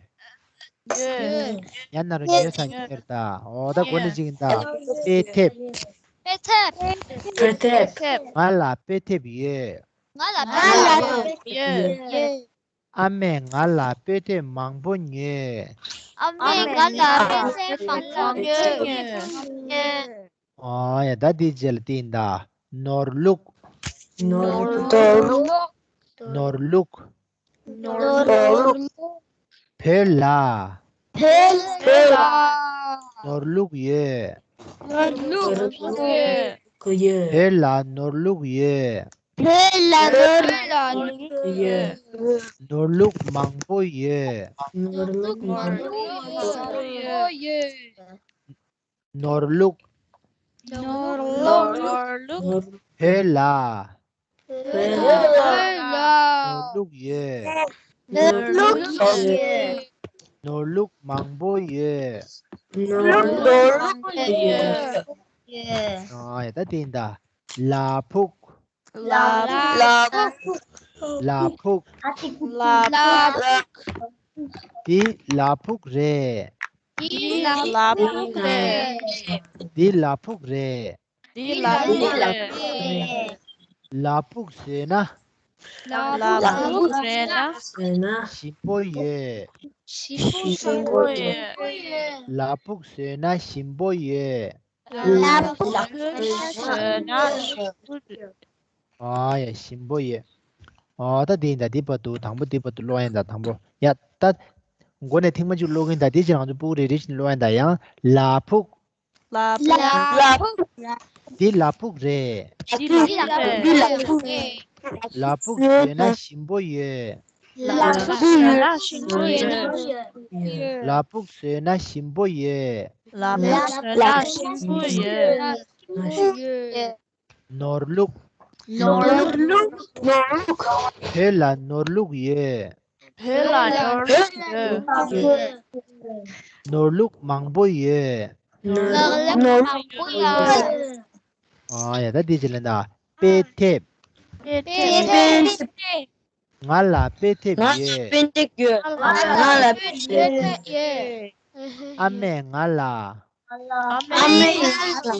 ཉོས། ཡང་ན་རུ་ཉོས་ས་ཉོས་ད། འོ་ད་གོ་ནི་ཅིག་ད། དཔེ་དེབ། དཔེ་དེབ། དཔེ་དེབ། ང་ལ་དཔེ་དེབ་ཡོད། ང་ལ་དཔེ་དེབ་ཡོད། ཨ་མས་ང་ལ་དཔེ་དེབ་མང་པོ་ཉོས། ཨ་མས་ང་ལ་དཔེ་དེབ་མང་པོ་ཉོས། ཨ་ཡ་ད་དེའི་རྗེས་ལ་དེ་ཡིན་ད། ནོར་ལུག་ནོར་ལུག་ནོར་ལུག་ནོར་ལུག་བོད་ལ། བོད་ལ། ནོར་ལུག་ཡོད། ནོར་ལུག་ཡོད། བོད་ལ་ནོར་ལུག་ཡོད། བོད་ལ་ནོར་ལུག་ཡོད། ནོར་ལུག་མང་པོ་ཡོད། ནོར་ལུག་མང་པོ་ཡོད། ནོར་ལུག་ནོར་ལུག་བོད་ལ། བོད་ལ། ནོར་ལུག་ཡོད། ནོར་ལུག་ཡོད། ནོར་ལུག་མང་པོ་ཡོད། ནོར་ལུག་ཡོད། ཨ་ཡ་ད་དེ་ཡིན་ད། ལ་ཕུག་ལ་ཕུག་ལ་ཕུག་ལ་ཕུག་འདི་ལ་ཕུག་རེད། འདི་ལ་ཕུག་རེད། འདི་ལ་ཕུག་རེད། འདི་ལ་ཕུག་རེད། ལ་ཕུག་བཟོས་ན། ལ་ཕུག་བཟོས་ན། ཞིམ་པོ་ཡོད། ཞིམ་པོ་ཡོད། ལ་ཕུག་བཟོས་ན་ཞིམ་པོ་ཡོད། ལ་ཕུག་བཟོས་ན་ཞིམ་པོ་ཡོད། ཨ་ཡ་ཞིམ་པོ་ཡོད། ཨ་ད་འདི་ཡིན་ད། འདི་བར་དུ་དང་པོ་འདི་བར་དུ་ཀློག་ཡིན་ད། དང་པོ་ཡ་ད། མགོ་ནས་ཐེངས་མ་གཅིག་ཀློག་གིན་ད། འདི་ཕྱིར་ང་ཚོ་ཕྲུ་གུ་རེ་རེ་བཞིན་ཀློག་ཡིན་ད། ཡང་ལ་ཕུག་ལ་ཕུག་འདི་ལ་ཕུག་རེད། འདི་ལ་ཕུག་རེད། ལ་ཕུག་བཟོས་ན་ཞིམ་པོ་ཡོད། ལ་ཕུག་བཟོས་ན་ཞིམ་པོ་ཡོད། ལ་ཕུག་བཟོས་ན་ཞིམ་པོ་ཡོད། ལ་ཕུག་བཟོས་ན་ཞིམ་པོ་ཡོད། ནོར་ལུག་ནོར་ལུག་བོད་ལ་ནོར་ལུག་ཡོད། བོད་ལ་ནོར་ལུག་ཡོད། ནོར་ལུག་མང་པོ་ཡོད། ནོར་ལུག་མང་པོ་ཡོད། ཨ་ཡ་ད་འདི་ཅི་ལེན་ད། དཔེ་དེབ། དཔེ་དེབ། ང་ལ་དཔེ་དེབ་ཡོད། དཔེ་དེབ་ཡོད། ང་ལ་དཔེ་དེབ་ཡོད། ཨ་མས་ང་ལ། ཨ་མས་ང་ལ།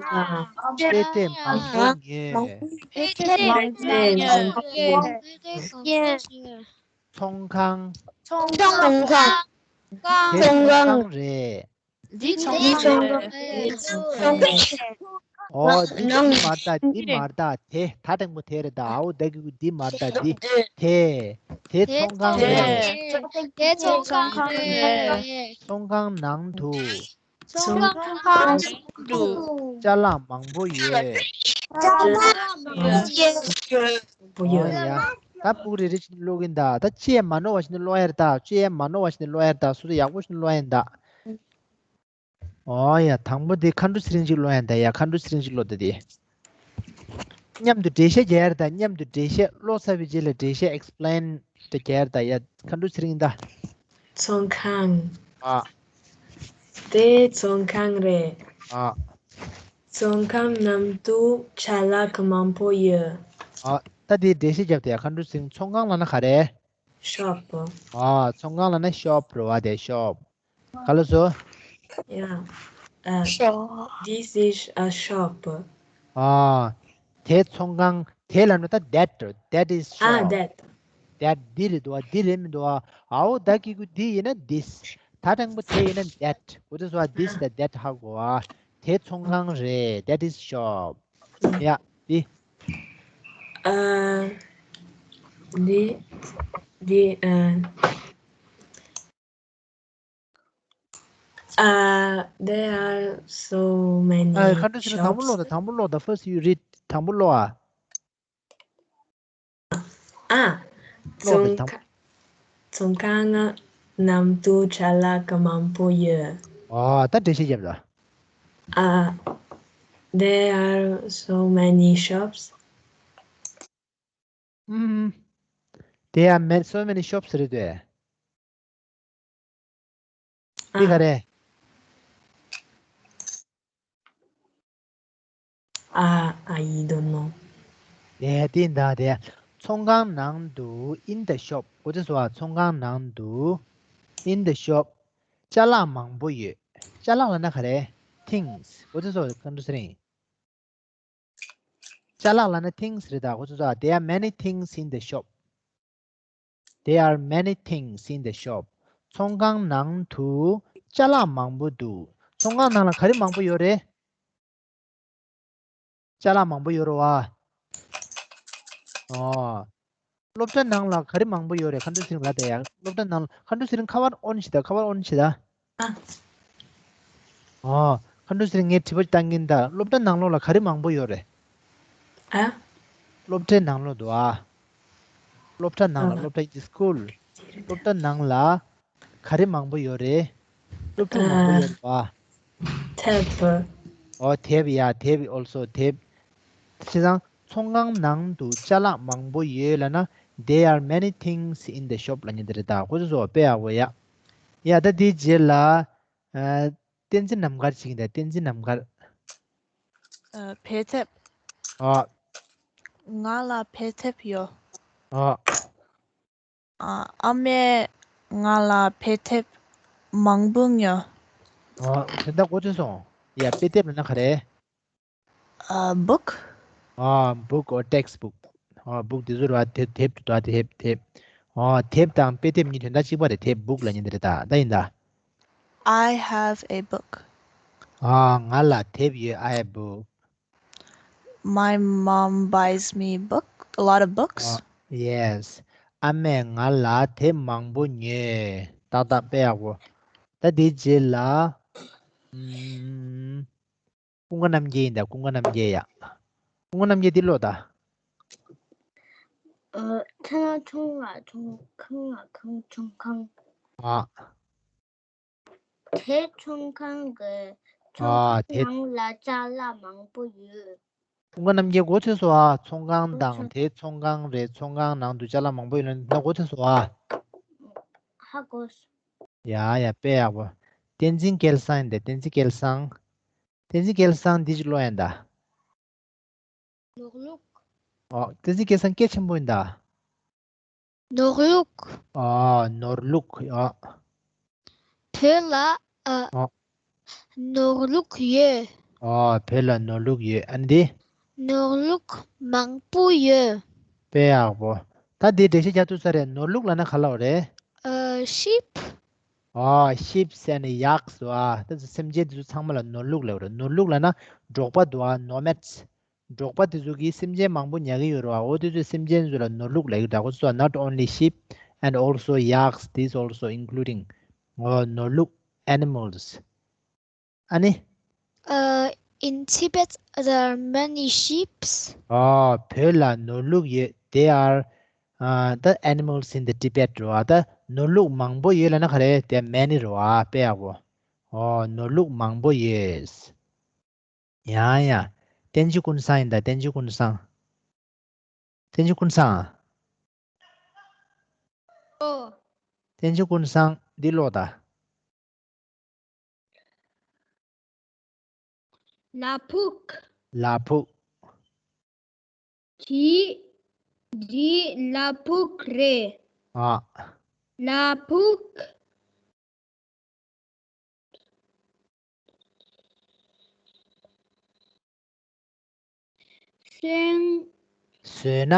དཔེ་དེབ་མང་པོ་ཉོས། དཔེ་དེབ་མང་པོ་ཉོས། ཚོང་ཁང་། ཚོང་ཁང་། དེ་ཚོང་ཁང་རེད། འདི་ཚོང་ཁང་རེད། ཨོ་འདི་འདི་མ་རེད་ད། འདི་མ་རེད་ད། དེ་ད་དང་པོ་དེ་རེད་ད། ཨའོ་ད་གི་གུ་འདི་མ་རེད་ད། འདི་དེ་དེ་ཚོང་ཁང་རེད། དེ་ཚོང་ཁང་རེད། ཚོང་ཁང་ནང་དུ། ཚོང་ཁང་ནང་དུ། ཅ་ལག་མང་པོ་ཡོད། ཅ་ལག་མང་པོ་ཡོད། ཨོ་ཡ། ད་ཕྲུ་གུ་རེ་རེ་བཞིན་ཀློག་གིན་ད། ད་ཅི་ཡང་མ་ནོར་བ་ཞིག་ནས་ཀློག་ཡ་རེད་ད། ཅི་ཡང་མ་ནོར་བ་ཞིག་ནས་ཀློག་ཡ་རེད་ད། སོ་སོ་ཡག་པོ་ཞིག་ནས་ཀློག་ཡ་ཡིན་ད། ཨོ་ཡ། དང་པོ་དེ་མཁའ་འགྲོ་ཚེ་རིང་ཅིག་ཀློག་ཡ་ཡིན་ད་ཡ། མཁའ་འགྲོ་ཚེ་རིང་ཅིག་ཀློག་ད་དེ། མཉམ་དུ་འགྲེལ་བཤད་རྒྱག་ཡ་རེད་ད། མཉམ་དུ་འགྲེལ་བཤད་ཀློག་ཚར་བའི་རྗེས་ལ་འགྲེལ་བཤད་ཨེག་སི་པི་ལེན་དེ་རྒྱག་ཡ་རེད་ད་ཡ། མཁའ་འགྲོ་ཚེ་རིང་ད། ཚོང་ཁང་། ཨ། དེ་ཚོང་ཁང་རེད། ཨ། ཚོང་ཁང་ནང་དུ་ཅ་ལག་མང་པོ་ཡོད། ཨ། ད་དེ་འགྲེལ་བཤད་རྒྱབ་དེ་ཡ། མཁའ་འགྲོ་ཚེ་རིང་། ཚོང་ཁང་ལབ་ན་ག་རེ། ཤོབ། ཨ། ཚོང་ཁང་ལབ་ན་ཤོབ་རེད་བ། དེ་ཤོབ། ག་ལ་སོ། Yeah. Uh, shop. This is a shop. ཨ། དེ་ཚོང་ཁང་། དེ་ལབ་ན་ད་that། That is shop. ཨ། That. That འདི་རེད་འདུག་ཨ། འདི་རེད་མི་འདུག་ཨ། ཨའོ་ད་གི་གུ་འདི་ཡིན་ན་this། ད་དང་པོ་དེ་ཡིན་ན་that། འོ་དེ་སོ། ཨ། This དང་that ཧ་གོ་ཨ། དེ་ཚོང་ཁང་རེད། That is shop. Yeah. འདི། Uh, འདི། འདི། Uh, Uh, there are so many shops. ཨ། མཁའ་འགྲོ་ཚེ་རིང་། དང་པོ་ཀློག་དང་། དང་པོ་ཀློག་དང་། First you read. དང་པོ་ཀློག་ཨ། ཨ། ཀློག་དང་། ཚོང་ཁང་། ཚོང་ཁང་ནང་དུ་ཅ་ལག་མང་པོ་ཡོད། ཨ། ད་འགྲེལ་བཤད་རྒྱབ་ད། Uh, there are so many shops. ཨུམ། There are ma- so many shops རེད་དེ། འདི་ག་རེ། ཨ། I don't know. དེ་དེ་འདྲ་དེ། ཚོང་ཁང་ནང་དུ། In the shop. འོ་དེ་སོ། ཨ། ཚོང་ཁང་ནང་དུ། In the shop. ཅ་ལག་མང་པོ་ཡོད། ཅ་ལག་ལབ་ན་ག་རེ། Things. འོ་དེ་སོ། མཁའ་འགྲོ་ཚེ་རིང་། ཅ་ལག་ལབ་ན་things རེད་ད། འོ་དེ་སོ། There are many things in the shop. There are many things in the shop. ཚོང་ཁང་ནང་དུ་ཅ་ལག་མང་པོ་འདུག་ཚོང་ཁང་ནང་ལ་ག་རེ་མང་པོ་ཡོད་རེད། ཅ་ལག་མང་པོ་ཡོད་རེད་བ། ཨོ། སློབ་གྲྭ་ནང་ལ་ག་རེ་མང་པོ་ཡོད་རེད། མཁའ་འགྲོ་ཚེ་རིང་ལབ་དང་ཡ། སློབ་གྲྭ་ནང་ལ། མཁའ་འགྲོ་ཚེ་རིང་ཁ་པར་ཨོན་བྱེད་དང་། ཁ་པར་ཨོན་བྱེད་དང་། ཨ། ཨོ། མཁའ་འགྲོ་ཚེ་རིང་ངས་དྲི་བ་བཏང་གིན་ད། སློབ་གྲྭ་ནང་ལོགས་ལ་ག་རེ་མང་པོ་ཡོད་རེད། ཨ། སློབ་གྲྭའི་ནང་ལོགས་འདུག་ཨ། སློབ་གྲྭ་ནང་ལ། ཨ། སློབ་གྲྭ་in the school. སློབ་གྲྭ་ནང་ལ་ག་རེ་མང་པོ་ཡོད་རེད། སློབ་ཕྲུག་མང་པོ་ཡོད་རེད་པ། དེབ། ཨོ་དེབ་ཡ། དེབ། also དེབ། བྱས་ཙང་ཚོང་ཁང་ནང་དུ་ཅ་ལག་མང་པོ་ཡོད་ལབ་ན། There are many things in the shop ལབ་མཁན་དེ་རེད་ད། ཁོ་ཚོ་ཚོ་དཔེ་ཡག་པོ་ཡ། ཡ་ད་དེའི་རྗེས་ལ། ཨ། བསྟན་འཛིན་རྣམ་དཀར་ཅིག་ཡིན་ད། བསྟན་འཛིན་རྣམ་དཀར། ཨ། བེ་དེབ། ཨ། ང་ལ་བེ་དེབ་ཡོད། ཨ། ཨ། ཨ་མས་ང་ལ་བེ་དེབ་མང་པོ་ཉོས། ཨ། དེ་འདྲ་གོ་ཐོས་སོང་། ཡ། དཔེ་དེབ་ལབ་ན་ག་རེ། ཨ། book. ཨ། book or text book. ཨ། book དེ་ཚོ་ར། དེ་དེབ་དེ་དེབ་དེབ། ཨ། དེབ་དང་དཔེ་དེབ་གཉིས་དོན་དག་གཅིག་པ་རེད། དེབ། book ལབ་མཁན་དེ་རེད་ད། ད་ཡིན་ད། I have a book. ཨ། ང་ལ་དེབ་ཡོད། I have book. My mom buys me book, a lot of books. ཨ། yes. ཨ་མས་ང་ལ་དེབ་མང་པོ་ཉོས། ཏག་ཏག་དཔེ་ཡག་པོ། ད་དེའི་རྗེས་ལ། ཨུམ། ཀུན་དགའ་རྣམ་རྒྱལ་ཡིན་ད། ཀུན་དགའ་རྣམ་རྒྱལ་ཡ། ཀུན་དགའ་རྣམ་རྒྱལ་འདི་ཀློག་ད། ཨ། ཁྱེད་རང་ཚོང་ལ་ཚོང་། ཁང་ལ་ཁང་། ཚོང་ཁང་། ཨ། དེ་ཚོང་ཁང་གི། ཨ། ཚོང་ཁང་དེ་ནང་ལ་ཅ་ལག་མང་པོ་ཡོད། ཀུན་དགའ་རྣམ་རྒྱལ་གོ་ཐོས་སོང་ཨ། ཚོང་ཁང་དང་། གོ་ཐོས། དེ་ཚོང་ཁང་རེད། ཚོང་ཁང་ནང་དུ་ཅ་ལག་མང་པོ་ཡོད་ན་གོ་ཐོས་སོང་ཨ། ཧ་གོ་སོང་། ཡ་ཡ། དཔེ་ཡག་པོ། བསྟན་འཛིན་སྐལ་བཟང་ཡིན་ད། བསྟན་འཛིན་སྐལ་བཟང་། བསྟན་འཛིན་སྐལ་བཟང་འདི་ཅིག་ཀློག་ཡ་ཡིན་ད། ནོར་ལུག། ཨོ། བསྟན་འཛིན་སྐལ་བཟང་སྐད་ཆེན་པོ་ཡིན་ད། ནོར་ལུག། ཨོ། ནོར་ལུག། ཨོ། བོད་ལ། ཨ། ཨོ། ནོར་ལུག་ཡོད། ཨོ། བོད་ལ་ནོར་ལུག་ཡོད། ཨ་ནི་འདི། ནོར་ལུག་མང་པོ་ཡོད། དཔེ་ཡག་པོ། ད་འདི་འགྲེལ་བཤད་རྒྱག་ཐུབ་ས་རེད། ནོར་ལུག་ལབ་ན་ག་ལབ་རེད། ཨ། sheep། ཨོ། sheep ཟེར་ནས་ཡགས་སོ། ཨ། ད་སེམས་ཅན་དེ་ཚོ་ཚང་མ་ལ་ནོར་ལུག་ལབ་རེད། ནོར་ལུག་ལབ་ན་འབྲོག་པ་འདུག་ཨ། nomads། འབྲོག་པ་དེ་ཚོ་གིས་སེམས་ཅན་མང་པོ་ཉར་གྱི་ཡོད་རེད་བ། འོ་དེ་ཚོས་སེམས་ཅན་ཚོ་ལ་ནོར་ལུག་ལབ་ཀྱི་འདུག་གོ། So not only sheep and also yaks, this also including, uh, ནོར་ལུག, animals. ཨ་ནི། Uh, in Tibet, there are many sheeps. ཨ། བོད་ལ་ནོར་ལུག་ཡོད། There are, uh, the animals in the Tibet རེད་བ། ད་ནོར་ལུག་མང་པོ་ཡོད་ལབ་ན་ག་རེ། There are many རེད་བ། དཔེ་ཡག་པོ། ཨོ། ནོར་ལུག་མང་པོ་ཡོད། ཡང་ཡང་། བསྟན་ཆོས་ཀུན་བཟང་ཡིན་ད། བསྟན་ཆོས་ཀུན་བཟང་། བསྟན་ཆོས་ཀུན་བཟང་། ཨོ། བསྟན་ཆོས་ཀུན་བཟང་འདི་ཀློག་ད། ལ་ཕུག། ལ་ཕུག། འདི། འདི་ལ་ཕུག་རེད། ཨ། ལ་ཕུག། བཟོས། བཟོས་ན།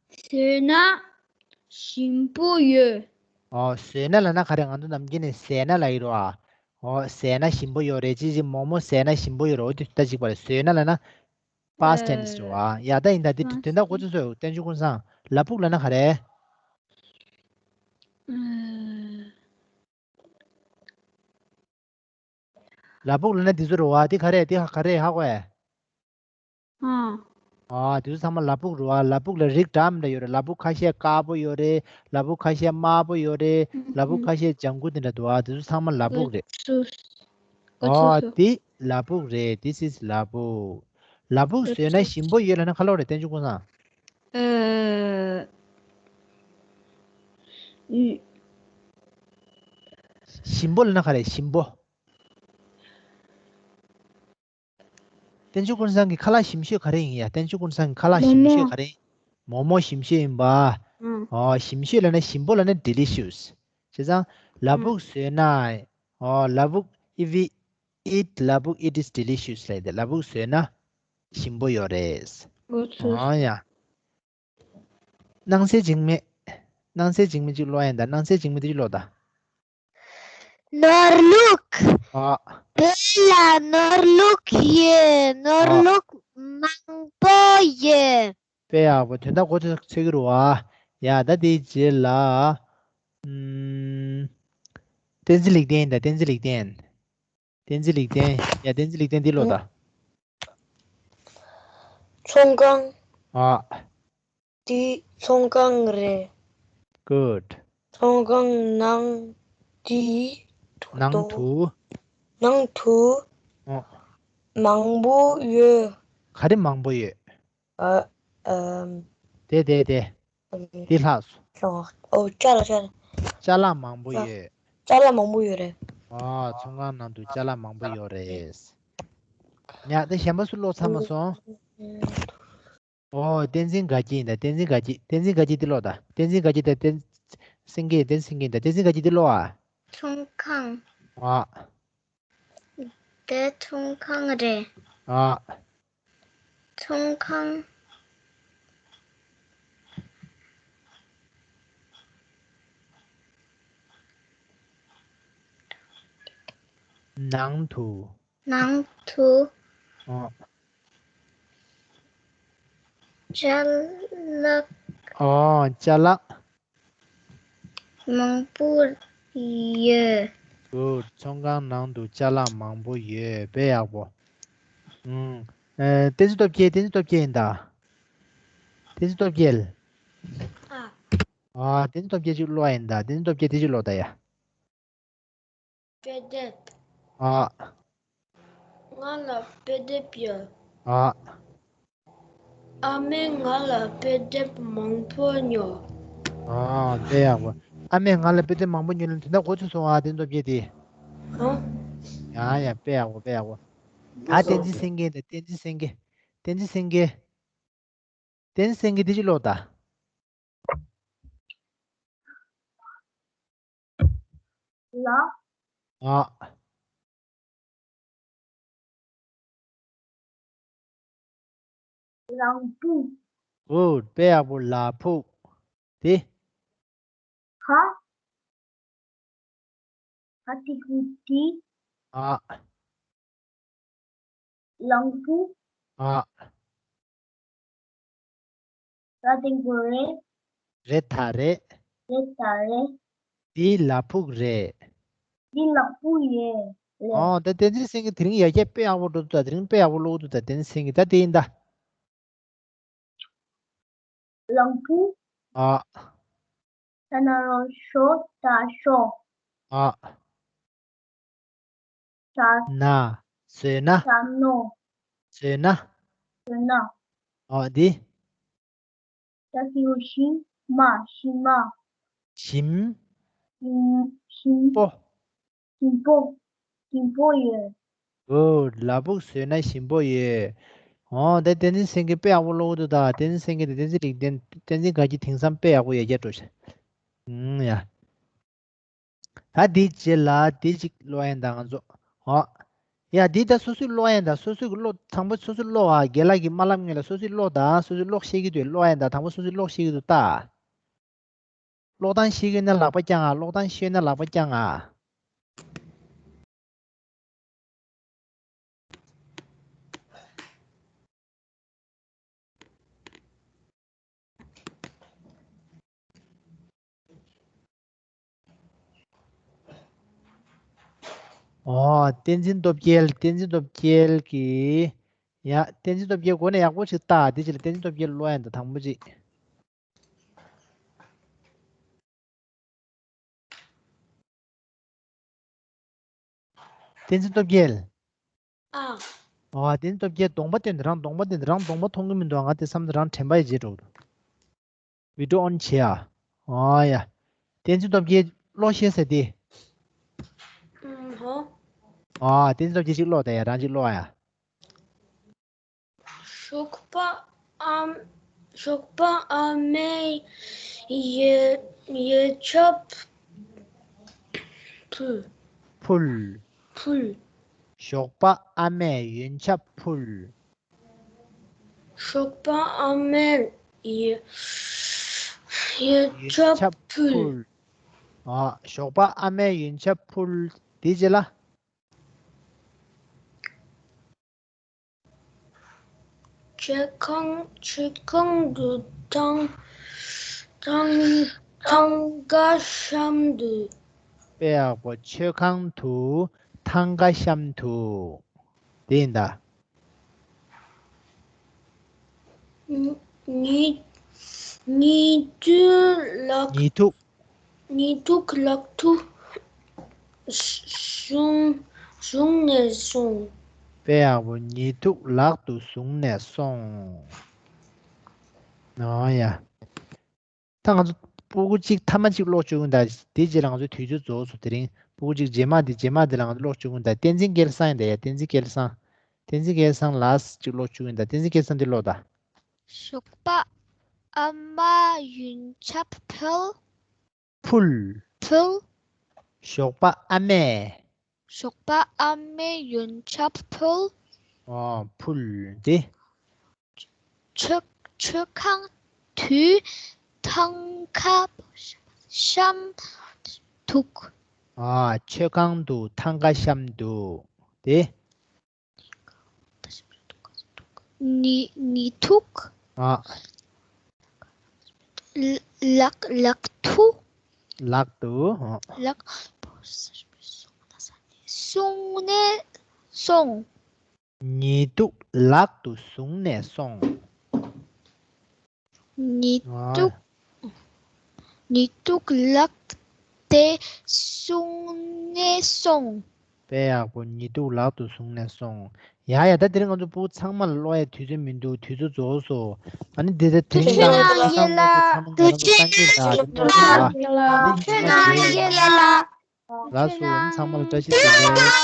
བཟོས་ན་ཞིམ་པོ་ཡོད། ཨོ། བཟོས་ན་ལབ་ན་ག་རེ། ང་ཚོ་ནམ་རྒྱུན་ནས་ཟས་ན་ལབ་ཀྱི་རེད་བ། ཨོ། ཟས་ན་ཞིམ་པོ་ཡོད་རེད། ཅི་ཅི་མོག་མོག་ཟས་ན་ཞིམ་པོ་ཡོད་རེད། འོ་དེ་ད་གཅིག་པ་རེད། བཟོས་ན་ལབ་ན་past tense རེད་བ། ཡ་ད་ཡིན་ད། འདི་དོན་དག་གོ་ཚོད་ཚོད། བསྟན་ཆོས་ཀུན་བཟང་། ལ་ཕུག་ལབ་ན་ག་རེ། ལ་ཕུག་ལབ་ན་འདི་ཚོ་རེད་བ། འདི་ག་རེ། འདི་ག་རེ་ཧ་གོ་ཨེ། ཨ། ཨ། འདི་ཚོ་ཚང་མ་ལ་ཕུག་རེད་བ། ལ་ཕུག་ལ་རིགས་འདྲ་མི་འདྲ་ཡོད་རེད། ལ་ཕུག་ཁ་ཤས་དཀར་པོ་ཡོད་རེད། ལ་ཕུག་ཁ་ཤས་དམར་པོ་ཡོད་རེད། ལ་ཕུག་ཁ་ཤས་ལྗང་ཁུ་དེ་འདྲ་འདུག་བ། འདི་ཚོ་ཚང་མ་ལ་ཕུག་རེད། ཨ། འདི་ལ་ཕུག་རེད། This is ལ་ཕུག། ལ་ཕུག་བཟོས་ན་ཞིམ་པོ་ཡོད་ལབ་ན་ག་ལབ་རེད། བསྟན་ཆོས་ཀུན་བཟང་། ཨ། ཞིམ་པོ་ལབ་ན་ག་རེ། ཞིམ་པོ། བསྟན་ཆོས་ཀུན་བཟང་གི་ཁ་ལག་ཞིམ་ཤོས་ག་རེ་ཡིན་ཡ། བསྟན་ཆོས་ཀུན་བཟང་གི་ཁ་ལག་ཞིམ་ཤོས་ག་རེ་ཡིན། མོག་མོག་ཞིམ་ཤོས་ཡིན་པ། ཨང་། ཨོ། ཞིམ་ཤོས་ལབ་ན། ཞིམ་པོ་ལབ་ན་delicious། བྱས་ཙང་ལ་ཕུག་བཟོས་ན། ཨོ། ལ་ཕུག if we eat ལ་ཕུག it is delicious ལབ་དེ། ལ་ཕུག་བཟོས་ན་ཞིམ་པོ་ཡོད་རེད། ཨོ་ཡ། སྣང་གསལ་འཇིགས་མེད། སྣང་གསལ་འཇིགས་མེད་ཅིག་ཀློག་ཡ་ཡིན་ད། སྣང་གསལ་འཇིགས་མེད་འདི་ཅིག་ཀློག་ད། ནོར་ལུག། ཨ། བོད་ལ་ནོར་ལུག་ཡོད། ནོར་ཨ། ལུག་མང་པོ་ཡོད། དཔེ་ཡག་པོ། དོན་དག་གོ་ཚོད་ཚོད་ཀྱི་རེད་བ། ཡ་ད་དེའི་རྗེས་ལ། ཨུམ། བསྟན་འཛིན་ལེགས་ལྡན་ཡིན་ད། བསྟན་འཛིན་ལེགས་ལྡན། བསྟན་འཛིན་ལེགས་ལྡན། ཡ། བསྟན་འཛིན་ལེགས་ལྡན་འདི་ཀློག་ད། ཚོང་ཁང་། ཨ། དེ་ཚོང་ཁང་རེད། Good. ཚོང་ཁང་ནང་དེའི་ནང་དུ། ནང་དུ་ཨོ། མང་པོ་ཡོད། ག་རེ་མང་པོ་ཡོད། ཨ། ཨམ། དེ་དེ་དེ། ཨམ། དེ་ལྷག་སོང་། ཨོ། ཅ་ལག་ཅ་ལག་ཅ་ལག་མང་པོ་ཡོད། ཅ་ལག་མང་པོ་ཡོད་རེད། ཨོ། ཚོང་ཁང་ནང་དུ་ཅ་ལག་མང་པོ་ཡོད་རེད། ཡ། དེ་གཞན་པ་སུ་ཀློག་ཚར་མ་སོང་། ཨོ། བསྟན་འཛིན་དགའ་སྐྱིད་ཡིན་ད། བསྟན་འཛིན་དགའ་སྐྱིད། བསྟན་འཛིན་དགའ་སྐྱིད་འདི་ཀློག་ད། བསྟན་འཛིན་དགའ་སྐྱིད་དང་བསྟན་སེང་གེ། བསྟན་སེང་གེ་ཡིན་ད། བསྟན་འཛིན་དགའ་སྐྱིད་འདི་ཀློག་ཨ། ཚོང་ཁང་། ཨ། དེ་ཚོང་ཁང་རེད། ཨ། ཚོང་ཁང་ནང་དུ། ནང་དུ། ཨ། ཅ་ལག་ཨ། ཅ་ལག་མང་པོ་ཡོད། Good. ཚོང་ཁང་ནང་དུ་ཅ་ལག་མང་པོ་ཡོད། དཔེ་ཡག་པོ། ཨུམ། ཨེ། བསྟན་འཛིན་སྟོབས་རྒྱལ། བསྟན་འཛིན་སྟོབས་རྒྱལ་ཡིན་ད། བསྟན་འཛིན་སྟོབས་རྒྱལ། ཨ། ཨ། བསྟན་འཛིན་སྟོབས་རྒྱལ་ཅིག་ཀློག་ཡིན་ད། བསྟན་འཛིན་སྟོབས་རྒྱལ་དེ་ཅིག་ཀློག་ད་ཡ། དཔེ་དེབ། ཨ། ང་ལ་དཔེ་དེབ་ཡོད། ཨ། ཨ་མས་ང་ལ་དཔེ་དེབ་མང་པོ་ཉོ། ཨ། དཔེ་ཡག་པོ། ཨ་མས་ང་ལ་དཔེ་དེབ་མང་པོ་ཉོ་ལབ་དེ་འདྲ་གོ་ཚོད་སོང་ཨ། བསྟན་འཛིན་སྟོབས་རྒྱལ་དེ། ཧ། ཡ་ཡ། དཔེ་ཡག་པོ། དཔེ་ཡག་པོ། ད་བསྟན་འཛིན་སེང་གེ་དང་། བསྟན་འཛིན་སེང་གེ། བསྟན་འཛིན་སེང་གེ། བསྟན་འཛིན་སེང་གེ་དེ་ཅིག་ཀློག་ད། ལ། ཨ། ལམ་བུ། Good. དཔེ་ཡག་པོ། ལ་ཕུག་དེ། ཧ། ཧ་ཏི་གུ་ཏི། ཨ། ལམ་བུ། ཨ། ར་ཏིང་གུ་རེ། རེད་ད་རེད། རེད་ད་རེད། འདི་ལ་ཕུག་རེད། འདི་ལ་ཕུག་རེད། ཨོ། ད་བསྟན་འཛིན་སེང་གེ་དེ་རིང་ཡ་རྒྱ་དཔེ་ཡག་པོ་འགྲོ་འདུག་ད། དེ་རིང་དཔེ་ཡག་པོ་ཀློག་འདུག་ད། བསྟན་འཛིན་སེང་གེ་ད་དེ་ཡིན་ད། ལམ་བུ། ཨ། ད་ན་རོ་ཤོ་ད་ཤོ། ཨ། ད། ན། བཟོས་ན། ད་ནོ། བཟོས་ན། བཟོས་ན། ཨ། འདི། ད་ཞི་མ། ཞི་མ། ཞིམ། ཞིམ། ཞིམ་པོ། ཞིམ་པོ། ཞིམ་པོ་ཡོད། Good. ལ་ཕུག་བཟོས་ན་ཞིམ་པོ་ཡོད། ཨོ། ད་བསྟན་འཛིན་སེང་གེ་དཔེ་ཡག་པོ་ཀློག་འདུག་ད། བསྟན་འཛིན་སེང་གེ་དང་བསྟན་འཛིན་དྲུག་ལྡན། བསྟན་འཛིན་དགའ་སྐྱིད། དེང་སང་དཔེ་ཡག་པོ་ཡ་རྒྱ་འགྲོ་ཤག་ཨུམ། ཡ། ད་འདི་རྗེས་ལ་འདི་ཅིག་ཀློག་ཡིན་ད་ང་ཚོ། ཨོ། ཡ། འདི་ད་སོ་སོས་ཀློག་ཡིན་ད། སོ་སོས་ཀློག་དང་པོ་སོ་སོས་ཀློག་ཨ། རྒན་ལགས་ཀྱིས་མ་ལབ་སྔོན་ལ་སོ་སོས་ཀློག་ད། སོ་སོས་ཀློག་ཤེས་ཀྱི་འདུག་ཀློག་ཡིན་ད། དང་པོ་སོ་སོས་ཀློག་ཤེས་ཀྱི་འདུག་ད། ཀློག་སྟངས་ཤེས་ཀྱི་ཡོད་ན་ལག་པ་བརྐྱངས་ཨ། ཀློག་སྟངས་ཤེས་ན་ལག་པ་བརྐྱངས་ཨ། ཨོ། བསྟན་འཛིན་སྟོབས་རྒྱལ། བསྟན་འཛིན་སྟོབས་རྒྱལ་གྱིས། ཡ། བསྟན་འཛིན་སྟོབས་རྒྱལ་མགོ་ནས་ཡག་པོ་ཞིག་བལྟ། དེ་ཕྱིར་བསྟན་འཛིན་སྟོབས་རྒྱལ་ཀློག་ཡིན་ད། དང་པོ་ཅིག་བསྟན་འཛིན་སྟོབས་རྒྱལ། ཨ། ཨོ། བསྟན་འཛིན་སྟོབས་རྒྱལ་གདོང་པ་སྟོན་ཏེ། རང་གདོང་པ་སྟོན་ཏེ། རང་གདོང་པ་མཐོང་གི་མི་འདུག་ང་དེ་བསམ་ཚེ་རང་དྲན་པ་ཡི་རྗེས་འགྲོ་གི་འདུག video on བྱེད་ཨ། ཨོ་ཡ། བསྟན་འཛིན་སྟོབས་རྒྱལ་ཀློག་ཤེས་ཟེར་ཏེ། ཨུམ། ཧོ། ཨོ། བསྟན་འཛིན་སྟོབས་རྒྱལ་ཅིག་ཀློག་ད་ཡ། རང་ཅིག་ཀློག་ཡ། ཞོགས་པ་ཨ། ཞོགས་པ་ཨ་མས་ཡོན་ཡོན་ཆབ་ཕུལ། ཕུལ། ཕུལ། ཞོགས་པ་ཨ་མས་ཡོན་ཆབ་ཕུལ། ཞོགས་པ་ཨ་མས་ཡོན་ཡོན་ཆབ་ཆབ་ཕུལ། ཕུལ། ཨ། ཞོགས་པ་ཨ་མས་ཡོན་ཆབ་ཕུལ། དེའི་རྗེས་ལ། མཆོད་ཁང་། མཆོད་ཁང་དུ་ཐང་ཐང་ཐང་ག་བཤམས་འདུག་དཔེ་ཡག་པོ། མཆོད་ཁང་དུ་ཐང་ག་བཤམས་འདུག་དེ་ཡིན་ད། ཉི་ཉི་ ཉི་ཐུག་ལག་ཉི་ཐུག་ཉི་ཐུག་ལག་ཏུ་བཟུང་བཟུང་ནས་སོང་། དཔེ་ཡག་པོ། ཉི་ཐུག་ལག་ཏུ་བཟུང་ནས་སོང་། ཨོ་ཡ། ད་ང་ཚོ་སྤུ་གུ་གཅིག་ཐ་མ་གཅིག་ཀློག་བཅུག་གི་ཡིན་ད། དེ་རྗེས་ལ་ང་ཚོ་དུས་ཚོད་རྫོགས་སོང་། དེ་རིང་སྤུ་གུ་གཅིག་རྗེས་མ་དེ་རྗེས་མ་དེ་ལ་ང་ཚོ་ཀློག་བཅུག་གི་ཡིན་ད། བསྟན་འཛིན་སྐལ་བཟང་ཡིན་ད་ཡ། བསྟན་འཛིན་སྐལ་བཟང་། བསྟན་འཛིན་སྐལ་བཟང་ལགས་གཅིག་ཀློག་བཅུག་གི་ཡིན་ད། བསྟན་འཛིན་སྐལ་བཟང་འདི་ཀློག་ད། ཞོགས་པ་ཨ་མ་ཡོན་ཆབ་ཕུལ། ཕུལ། ཕུལ། ཞོགས་པ་ཨ་མས། ཞོགས་པ་ཨ་མས་ཡོན་ཆབ་ཕུལ། ཨོ་ཕུལ་ཏེ། མཆོད་མཆོད་ཁང་དུ་ཐང་ཀ་བཤམས་འདུག་ཨ་མཆོད་ཁང་དུ་ཐང་ཀ་བཤམས་འདུག་སྟེ། ཉི་ཉི་ཐུག་ཨ་ལག་ལག་ཏུ་ལག་ཏུ་ཨ་ལག་བཟུང་ནས་སོང་། ཉི་ཐུག་ལག་ཏུ་བཟུང་ནས་སོང་། ཉི་ཨ་ཐུག་ཉི་ཐུག་ལག་ཏུ་བཟུང་ནས་སོང་། དཔེ་ཡག་པོ། ཉི་ཐུག་ལག་ཏུ་བཟུང་ནས་སོང་། ཡ་ཡ། ད་དེ་རིང་ང་ཚོ་སྤུ་གུ་ཚང་མ་ལ་ཀློག་ཡའི་དུས་ཚོད་མི་འདུག་དུས་ཚོད་རྫོགས་སོང་། ཨ་ནི་འདི་ད་དེ་རིང་ཁྱེད་རང་ཡིན་ལ། ཚང་མ་ང་རང་ཚོ་སངས་རྒྱས་ད་དེ་ཀློག་ཡིན་ལ། ཨ་ནི་ཁྱེད་རང་ཡིན་ལ། ལགས་སོ། ཨ་ནི་ཚང་མ་ལ་བཀྲ་ཤིས་བདེ་ལེགས།